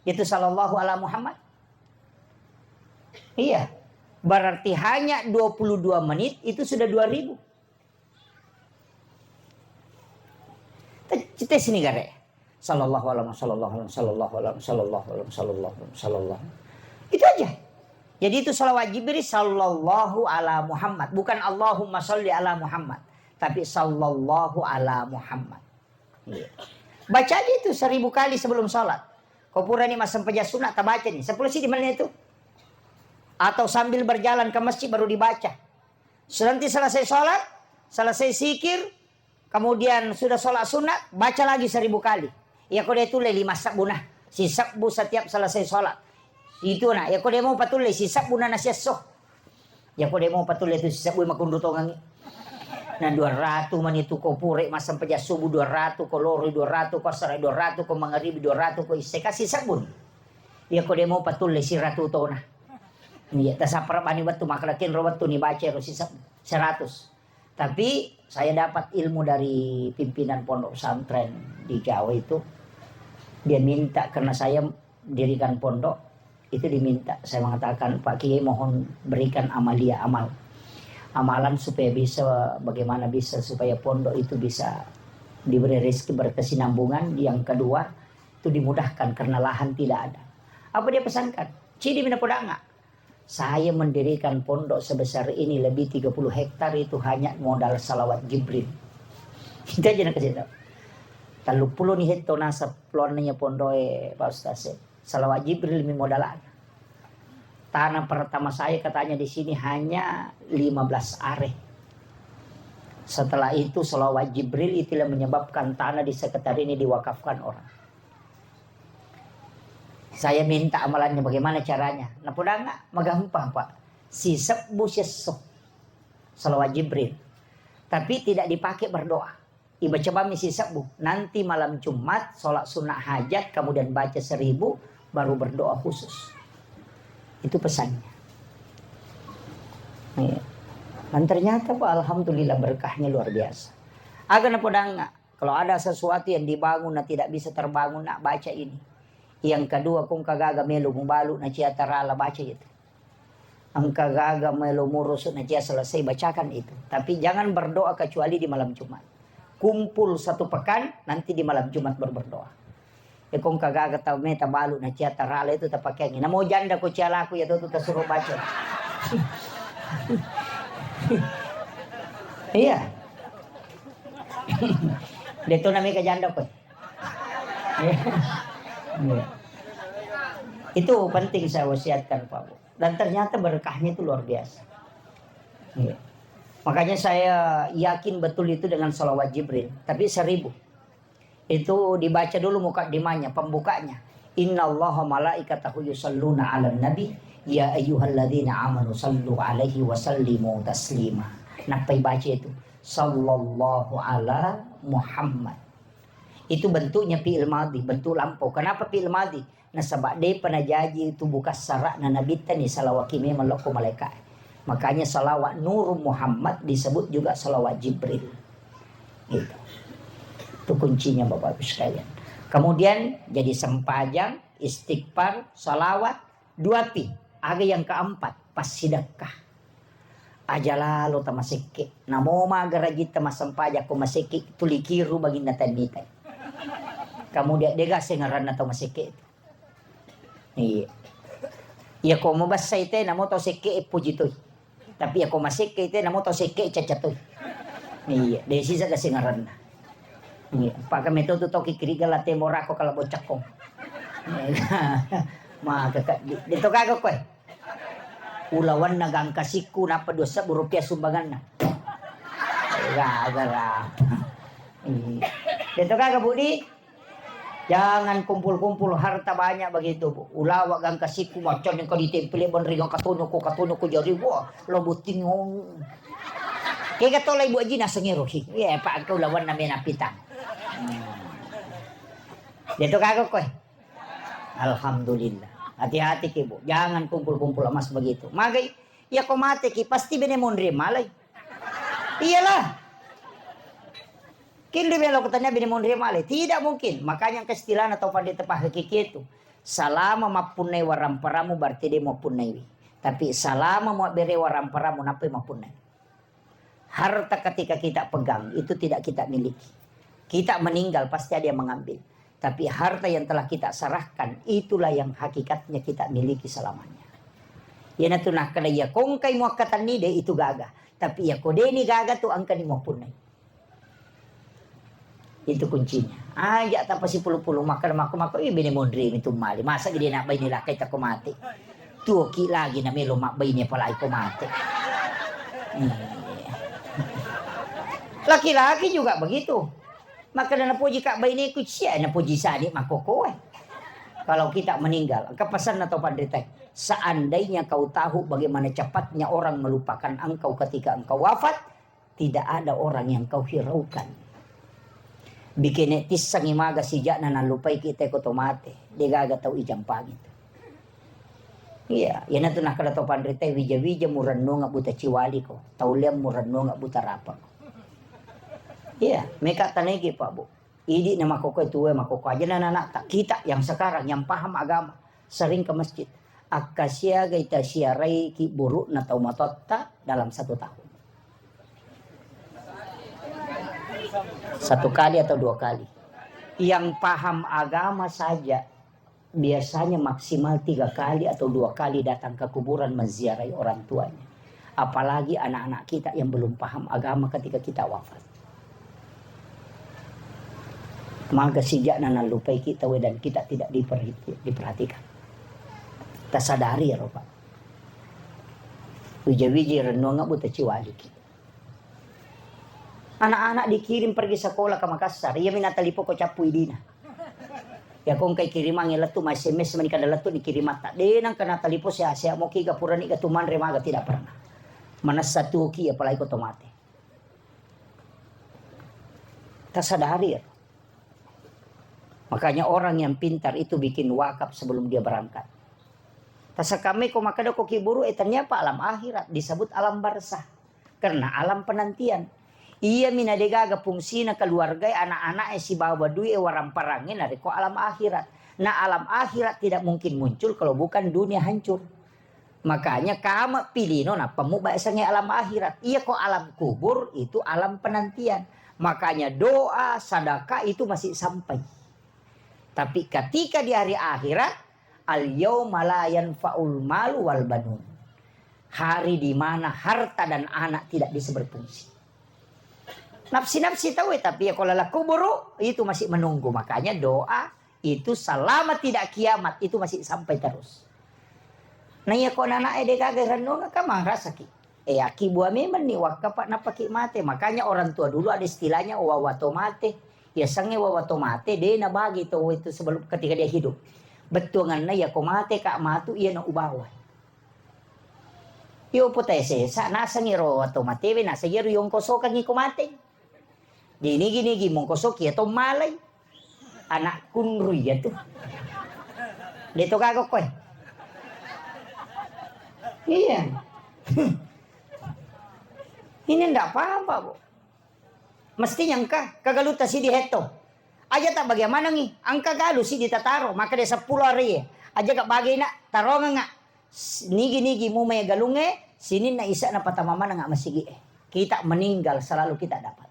Itu sallallahu ala Muhammad. Iya. Berarti hanya dua puluh dua menit itu sudah dua ribu. Te-, cite sini gare. Sallallahu alaihi wasallam, sallallahu alaihi wasallam, sallallahu alaihi wasallam, sallallahu alaihi wasallam, sallallahu. Itu aja. Jadi itu salawat Jibril sallallahu ala Muhammad, bukan Allahumma salli ala Muhammad, tapi sallallahu ala Muhammad. Iya. Baca aja itu seribu kali sebelum sholat. Kau purani massempajang sunat, tabaca nih, sepuluh sidi menit itu. Atau sambil berjalan ke masjid baru dibaca. Nanti selesai sholat, selesai zikir, kemudian sudah sholat sunat, baca lagi seribu kali. Iya ko de tulle lima sebbu nah, si sebbu setiap selesai sholat. Itu nah, iya ko de mau patulle si sebbu nah nasiesso. Iya ko de mau patulle tu si sebbu makundu tongangi. Na dua ratu mani tu ko pure massempajang subuh, dua ratu ko loroi, dua ratu ko asara, dua ratu ko mangaribi, dua ratu ko isya, kasi sebbuni. Iya ko demo patulle siratu tona. Iya, tasapara bani wettu, makkeda kenro wettu ni baca ero sisebbu, seratus. Tapi saya dapat ilmu dari pimpinan pondok pesantren di Jawa itu. Dia minta, karena saya dirikan pondok, itu diminta. Saya mengatakan, "Pak Kiai, mohon berikan amalia amal. Amalan supaya bisa, bagaimana bisa supaya pondok itu bisa diberi rezeki berkesinambungan. Yang kedua, itu dimudahkan karena lahan tidak ada." Apa dia pesankan? Cidi mina podanga. Saya mendirikan pondok sebesar ini lebih tiga puluh hektar itu hanya modal salawat Jibril. Itu aja nak kasih tahu. Tellu puluh ni hektar nasab peluangnya pondok, eh, Pak Ustaz, eh. Salawat Jibril mi modal. Tanah pertama saya katanya di sini hanya lima belas are. Setelah itu salawat Jibril itulah menyebabkan tanah di sekitar ini diwakafkan orang. Saya minta amalannya, bagaimana caranya? Nah, podanga, magampang, Pak. Sisebbu siesso. Salawat Jibril. Tapi tidak dipakai berdoa. Ibaca bami sisebbu. Nanti malam Jumat, sholat sunnah hajat, kemudian baca seribu, baru berdoa khusus. Itu pesannya. Iya. Dan ternyata, Pak, alhamdulillah, berkahnya luar biasa. Aga na podanga, kalau ada sesuatu yang dibangun na tidak bisa terbangun, nak baca ini. Yang kedua, kong kagaga melo mubalu na cia tarala, baca itu. Engka gaga melo murusu na cia selesai, bacakan itu. Tapi jangan berdoa kecuali di malam Jumat. Kumpul satu pekan, nanti di malam Jumat baru berdoa. E, kong kagaga tau meta balu na cia tarala itu tapakeangi. Namo janda ko cia laku ya tu, tu tasuruh baca. Iya. Deto namanya ke janda ko. Iya. Iya. Itu penting saya wasiatkan, Pak Bu. Dan ternyata berkahnya itu luar biasa. Iya. Makanya saya yakin betul itu dengan salawat Jibril. Tapi seribu. Itu dibaca dulu mukaddimahnya, pembukanya. "Innallaha malaikatahu yusalluna 'alan nabi, ya ayyuhalladzina amanu sallu 'alaihi wa sallimu taslima." Nappai baca itu, "Sallallahu ala Muhammad." Itu bentuknya fi'il madhi, bentuk lampau. Kenapa fi'il madhi? Nasaba depa najaji tu bukassara'na nabitta ni salawaki memang lokko malaika'e. Makanya salawat Nur Muhammad disebut juga salawat Jibril. Gitu. Itu kuncinya, Bapak Ibu sekalian. Kemudian jadi sempajang, istighfar, salawat, dua pi. Aga yang keempat, passidekka. Aja lalo tamasekke. Namo maga rajita massempajang ko masekke, tuli kiru baginna tanitai. Kemudian dega sengaranna tau masekke itu. Iya. Iya ko mabessai te namo tau sekke e puji toi. Tapi iya ko masekke te namo tau sekke caca toi. Iya, de sisa gasengaranna. Iya, paka meto tu tau kikiriga la temo rako kala bocakkong. Iya. Maka ka, de, de to kaga koe. Ulawanna gangkasikku nappa dua sebbu rupiah sumbanganna. Gaga ra. Iya. De to kaga Budi. Jangan kumpul-kumpul harta banyak begitu, Bu. Ulawa gangkasikku, macam yang kau ditempeli bonri gangkatonyo ko, katonyo ko jari, wah, lo buting, oh. Kega tola Ibu Aji nasengero, hi. Iya, Pak, engkau lawan namanya napitang. Hmm. Dia tu kagak, kowe. Alhamdulillah. Hati-hati ki, Bu. Jangan kumpul-kumpul emas begitu. Magai, ya kau mati ki, pasti bene monri malai. Iyalah. Kinri melo kutanya bini monri male. Tidak mungkin. Makanya engka istilahna tau pandita pahakiki itu. Salama mappunnai waramparamu berarti de mappunnaiwi. Tapi salama muabbere waramparamu nappai mappunnai. Harta ketika kita pegang itu tidak kita miliki. Kita meninggal pasti ada yang mengambil. Tapi harta yang telah kita serahkan itulah yang hakikatnya kita miliki selamanya. Iyanatu nakkeda iya kongkai muakkatenni de itu gaga. Tapi iya ko deni gaga tu engkani muappunnai. Itu kuncinya. Aja tappa sipulu-pulu makkeda mako-mako, "Ih, bene monri mi tu mali. Masa gede nak baine lakkai tako mate. Tuoki lagi na melo mabbaine apalagi ko mate." Iya. Laki-laki juga begitu. Makkeda napoji ka baineku, cia napoji sani mako koe. Kalau kita meninggal, engka pesanna tau panrita, "Seandainya kau tahu bagaimana cepatnya orang melupakan engkau ketika engkau wafat, tidak ada orang yang kau hiraukan. Bikene tissangi maga sijakna nallupai kita ko to mate, degaga tau ijampangi tu. Iya, iyanatu nakkeda to panrita, wija-wija murennunga buta ciwaliko, tauliang murennunga buta rapako. Iya, meka tanegi, Pak, Bu. Idi na makkokkoe tuwe, makkokko aja na anakta. Kita yang sekarang yang paham agama, sering ke masjid. Akkasiagai tasiarai ki burukna tau matotta dalam satu tahun. Satu kali atau dua kali. Yang paham agama saja biasanya maksimal tiga kali atau dua kali datang ke kuburan menziarahi orang tuanya. Apalagi anak-anak kita yang belum paham agama ketika kita wafat. Maga sijakna nallupai kita we dan kita tidak diperhati-, diperhatikan. Tasadari ya, Pak. Wija-wiji rennuang buta ciwaliki. Anak-anak dikirim pergi sekolah ke Makassar, iyami natalipoko cappu idina. Ya, ko engkai kirimangnge lettu, ma S M S mani kada lettu nikirimatta. De nangka natalipo sehat-sehat moki ga purani ga tumanre maga, tidak pernah. Manessa tuoki apalagi ko to mate. Tasadari ya. Makanya orang yang pintar itu bikin wakaf sebelum dia berangkat. Tasakamai ko makkeda ko ki buru, eh, ternyata alam akhirat disebut alam barzah. Karena alam penantian. Iyami na degaga fungsina keluarga, anak-anak e sibawa dui e waramparangnge narekko alam akhirat. Na alam akhirat tidak mungkin muncul kalau bukan dunia hancur. Makanya kama pilino nappa mubaesangnge alam akhirat. Iya ko alam kubur itu alam penantian. Makanya doa, sadaka itu masih sampai. Tapi ketika di hari akhirat, al yauma la yanfa'ul malu wal banun. Hari di mana harta dan anak tidak bisa berfungsi. Nafsi-nafsi tahu ya, tapi ya kalau la kuburu itu masih menunggu. Makanya doa itu selama tidak kiamat itu masih sampai terus. Nah, iya ko nana e de gaga renunga ka marasaki. Eh, aki bua memang ni wakka pak napaki mate. Makanya orang tua dulu ada istilahnya wawa to mate. Ya sange wawa to mate, de na bagi to itu sebelum ketika dia hidup. Bettuanganna ya ko mate kak matu iya na ubawa. Yo putae sesa, nasengi ro wato matewe, naseng iyaro yongkosokangi ko mate. Dinigi-nigi mongkosoki ya to malai. Anak kunru iya tu. De to gaga koe. Iya. Ini ndak apa-apa, Bu. Mestinya engka, kagalutta sidi hetto. Aja tak bagaimana ngi, engka galu sidi tataro, maka de seppulo hari. Aja ka bagi nak, tarongenga. S-, nigi-nigi mumai galungnge, sininna isa'na patama manengnga masigi'e. Kita meninggal selalu kita dapat.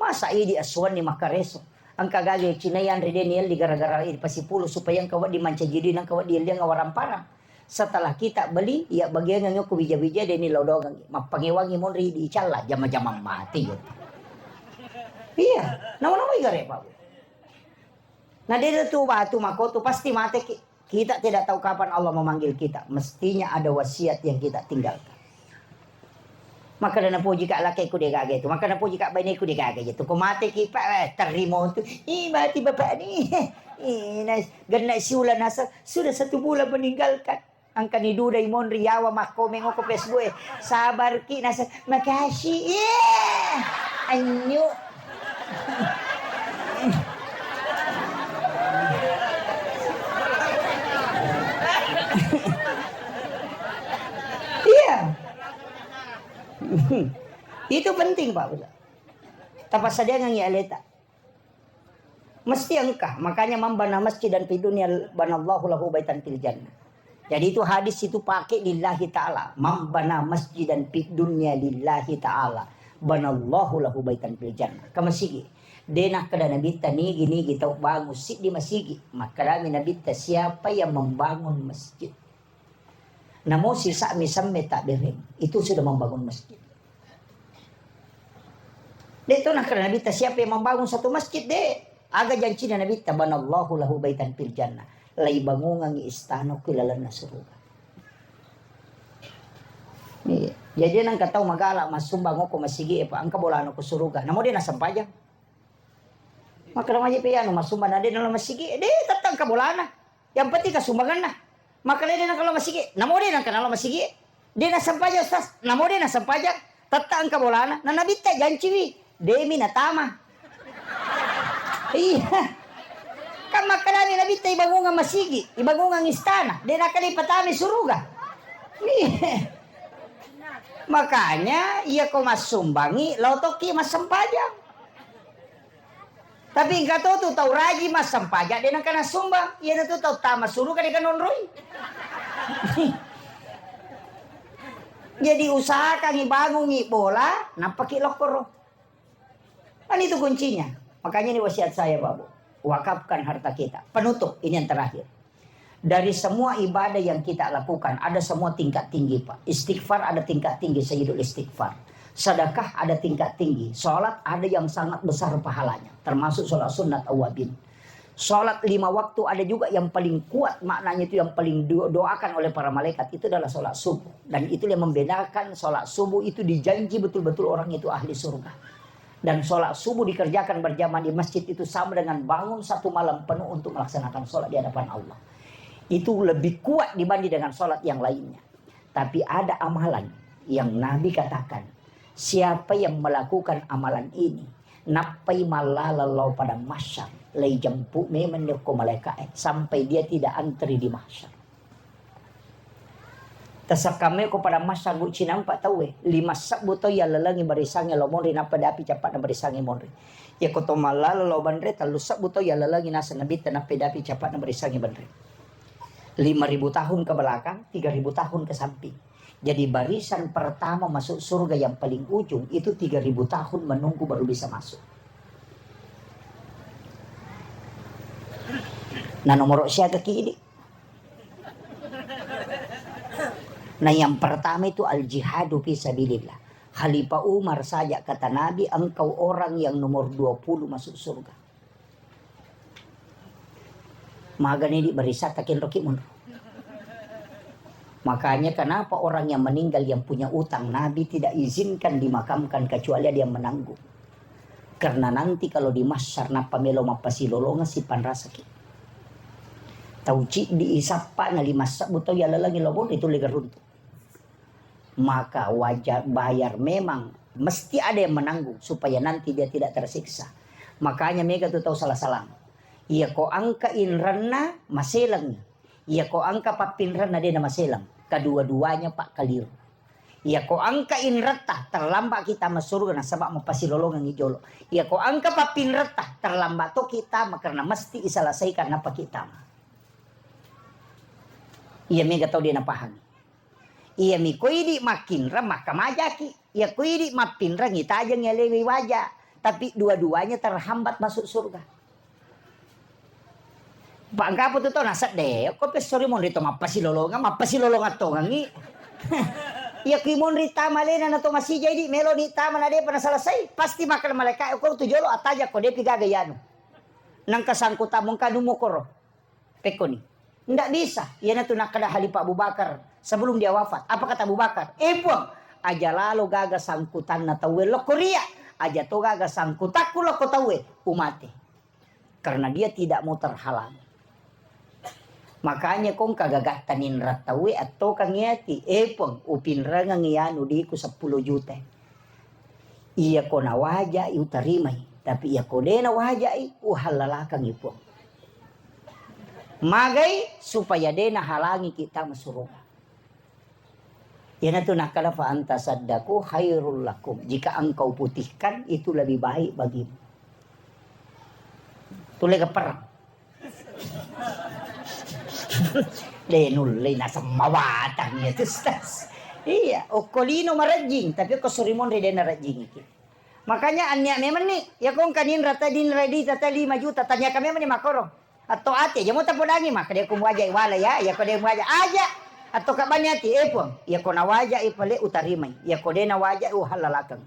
Masa idi assuanni makkareso. Engka gage cinai anre de nielli gara-gara idi pasipulu supaya engka wedding mancaji dui, engka wedding elliang waramparang. Setelah kita beli, iya bagiangengngi ko wija-wija de ni lodongengngi. Mappangewangi monri idi icalla, jama-jamang mati yo. Iya, nama-nama igare, Pak. Nah, de tu batu makotu pasti mateki. Kita tidak tahu kapan Allah memanggil kita. Mestinya ada wasiat yang kita tinggalkan. Makkeda napoji ka lakkai ku de gaga itu. Makkeda napoji ka baine ku de gaga itu. Ko mate ki, Pak, eh, terima tu. Ih, mati bapak ni. Ih, nas-, genna siula nasa, sudah satu bulan meninggalkan. Angkani duda i monri yawa makkomeng ko Facebook e. Sabar ki nasa, makasih. Iya. Anyu. Iya. Itu penting, Pak. Tapassadiangengngi aleta. Mesti engka, makanya man bana masjidan fid dunya banallahu lahu baitan fil jannah. Jadi itu hadis itu pakai lillahi ta'ala. Man bana masjidan fid dunya lillahi ta'ala banallahu lahu baitan fil jannah. Ka masigi. De nakkeda Nabitta nigi-nigi tau bangun siddi masigi. Makkedami Nabitta, siapa yang membangun masjid? Namo sisa'mi semme tabbereng, itu sudah membangun masjid. De to nakkeda Nabitta, siapa yang membangun satu masjid, de? Aga jancina Nabitta, banallahu lahu baitan fil jannah. Laibangungangngi istana ku lalenna suruga. Iya. Jadi nangka tau magala massumbang ko masigi e, Pak, engka bolana ko suruga. Namo de nasempajang. Makkeda maji pe anu massumbang na de nalo masigi, de tettang ka bolana. Yang penting kasumbanganna. Makkeda de nangka lo masigi, namo de nangka nalo masigi. De nasempajang, Ustaz, namo de nasempajang. Tette engka bolana, na Nabitta janciwi, demi natama. Iya. Kan makkedani Nabitta ibangungang masigi, ibangungang istana, de' nakkeda ipatama suruga. Iya. Makanya, iya ko massumbangi, lao tokki massempajang. Tapi engka to tu tau rajing massempajang de' nengka nassumbang. Iyanatu tau tama suruga de' kanonroi. Jadi usahakan ibangungi bola, nappaki lokkoro. Kan itu kuncinya. Makanya ini wasiat saya, Pak Bu. Wakafkan harta kita. Penutup, ini yang terakhir. Dari semua ibadah yang kita lakukan, ada semua tingkat tinggi, Pak. Istighfar ada tingkat tinggi, Sayyidul Istighfar. Sedekah ada tingkat tinggi. Sholat ada yang sangat besar pahalanya, termasuk sholat sunat awabin. Sholat lima waktu ada juga yang paling kuat maknanya itu, yang paling do-, doakan oleh para malaikat, itu adalah sholat subuh. Dan itu yang membedakan sholat subuh itu dijanji betul-betul orang itu ahli surga. Dan sholat subuh dikerjakan berjamaah di masjid itu sama dengan bangun satu malam penuh untuk melaksanakan sholat di hadapan Allah. Itu lebih kuat dibanding dengan sholat yang lainnya. Tapi ada amalan yang Nabi katakan, siapa yang melakukan amalan ini, nappai mallaleng lao padang mahsyar, lai jemput memang ni okko malaika'e, sampai dia tidak antri di mahsyar. Tasekkamme ko padang mahsyar, Bu, cinampa tauwe, lima sebbu tau yallalengi barisangnge lao monri, nappa dapi cappa'na barisangnge monri. Iya ko to mallaleng lao banre, tellu sebbu tau yallalengi naseng Nabitta, nappa dapi cappa'na barisangnge banre. Lima ribu tahun ke belakang, tiga ribu tahun ke samping. Jadi barisan pertama masuk surga yang paling ujung itu tiga ribu tahun menunggu baru bisa masuk. Nah, nomor siaga ki ini? Nah, yang pertama itu al-jihadu fi sabilillah. Khalifah Umar saja, kata Nabi, engkau orang yang nomor dua puluh masuk surga. Magani di barisan takenroki monro. Makanya kenapa orang yang meninggal yang punya utang, Nabi tidak izinkan dimakamkan kecuali ada yang menanggung. Karena nanti kalau di mahsyar nappa melo mappasilolongeng, sipanrasaki. Tau ciddi isappa na lima sebbu tau yallalengi lao monri, itu lega runtu. Maka wajar bayar memang, mesti ada yang menanggung supaya nanti dia tidak tersiksa. Makanya mega tu tau sala-salang. Iya ko engka inrenna, maselengngi. Iya ko engka pappinrenna, de' namaseleng. Kedua-duanya, Pak, keliru. Iya ko engka inretta, terlambat kita masuk surga nasaba mappasilolongengngi jolo. Iya ko engka pappinretta, terlambat to kita karena mesti iselesaikan nappa kita. Iya mega tau de' napahangi. Iyami ko idi makkinreng, makkamajaki. Iya ko idi mappinreng, itajeng alewe waja. Tapi dua-duanya terhambat masuk surga. Pak, engka apa tu tau nasedde, ko pessori monri to mappasilolongang, mappasilolongang tongengi. Iya ko monri tama alena na to masija idi, meloni tama na depa naselesai, pasti makkeda malaika, ko tu jolo attaja ko depi gaga yanu. Nangka sangkuta mungka numo koro. Pekkoni. Ndak bisa. Iyanatu nakkeda Khalifah Abu Bakar sebelum dia wafat. Apa kata Abu Bakar? "Eh, Puang, aja lalo gaga sangkutanna tauwe lokko ria. Aja to gaga sangkutakku lokko tauwe, umate." Karena dia tidak mau terhalang. Makanya kong kagagatta ninra tauwe attokangngi ati. "Eh, Puang, upinrengengngi anu diku seppulo juta." Iya ko nawajai utarimai, tapi iya ko de nawajai, uhallalakangngi Puang. Magai supaya de nahalangiki tama suruga. Iyanatu nakkeda, "Fa anta saddaku khairul lakum." Jika engkau putihkan, itu lebih baik bagimu. Tulle geperang. De nulle nasemmawatang ya tu, Ustaz. Iya, okko lino marejjing, tapi okko suri monri de narejjingiki. Makanya annia memang ni, ya kong kanin rata din redi tata lima juta, tanya kami memang ni makoro. Atau ate, jamo tapodangi maka dia kong wajai wala ya, ya ko de wajai aja. Atau kabani ati, eh Puang, ya ko nawajai pale utarimai, ya ko de nawajai uhallalakang.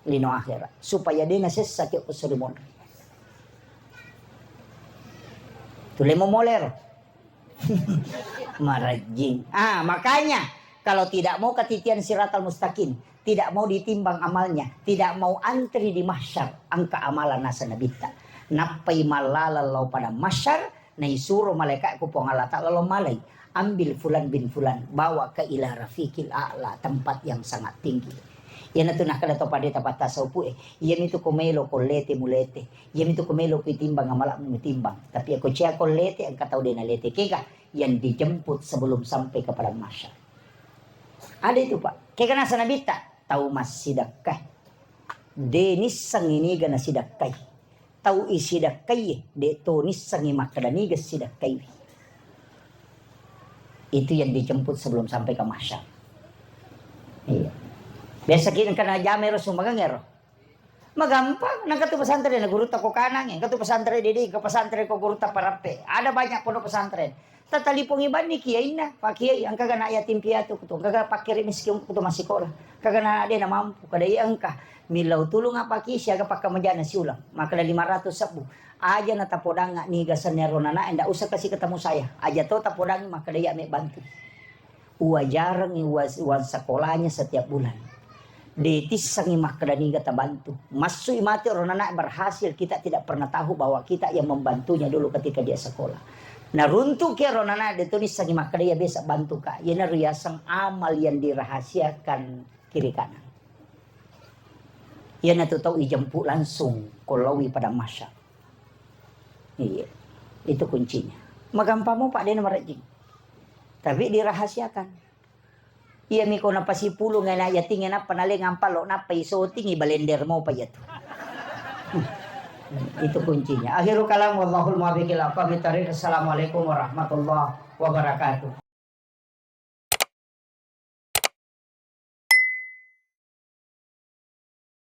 Lino akhirat, supaya de nasessaki ko suri monri. Tulemo moler. Marajing. Ah, makanya kalau tidak mau ketitian siratal mustaqim, tidak mau ditimbang amalnya, tidak mau antri di mahsyar, engka amalan nasa nabitta. Nappai mallaleng lao pada mahsyar, naisuro malaikat ku Puang Allah Ta'ala lao malai, "Ambil fulan bin fulan, bawa ke ila rafiqil a'la, tempat yang sangat tinggi." Iyanatu nakkeda to pada tapattasa upu e, iyamitu ko melo ko lete mulete, iyamitu ko melo ko itimbang amala'mu mitimbang. Tapi ko cia ko lete, engka tau de' nalete kega, yang dijemput sebelum sampai ke padang mahsyar. Ada itu, Pak. Kega nasa Nabitta, tau massidakka. De' nissengngi niga nasidakkai. Tau isidakkai, de' to nissengngi makkeda niga sidakkaiwi. Itu yang dijemput sebelum sampai ke mahsyar. Iya. Biasa kita kena jamai ro sumageng ero. Magampang, nangka tu pesantren, gurutta ko kanang, engka tu pesantren didi, ke pesantren ko gurutta parappe. Ada banyak pondok pesantren. Tatalipongi banni kiainna, "Pak Kiai, engkaga anak yatim piatu kutu, engkaga pakkere miskin kutu massikola, engkaga anak de' namampu, kada iya engka, millau tulung apa ki siaga pakkamajana siulang, makkeda lima ratus sebbu." Aja na tapodangnga niga senna ro nanae, ndak usah kasih ketemu saya. Aja to tapodangngi makkeda iya me bantu. Uajarengngi uas-, uang sekolahnya setiap bulan. De' tissengngi makkeda niga tabantu. Massui mate ro nanae berhasil, kita tidak pernah tahu bahwa kita yang membantunya dulu ketika dia sekolah. Naruntuki ro nanae, de' to nissengngi makkeda iya biasa bantu ka. Iyanaro yaseng amal yang dirahasiakan kiri kanan. Iyanatu tau ijemput langsung ko laowi padang mahsyar. Iya. Itu kuncinya. Magampang mo, Pak, de' namarejjing. Tapi dirahasiakan. Iyami ko napasipulung anak yatingnge nappa naleng ampalo nappa isotingi, balender mopa iyatu. Itu kuncinya. Akhirul kalam, wallahul muwaffiq ila aqwamit thariq. Assalamualaikum warahmatullahi wabarakatuh.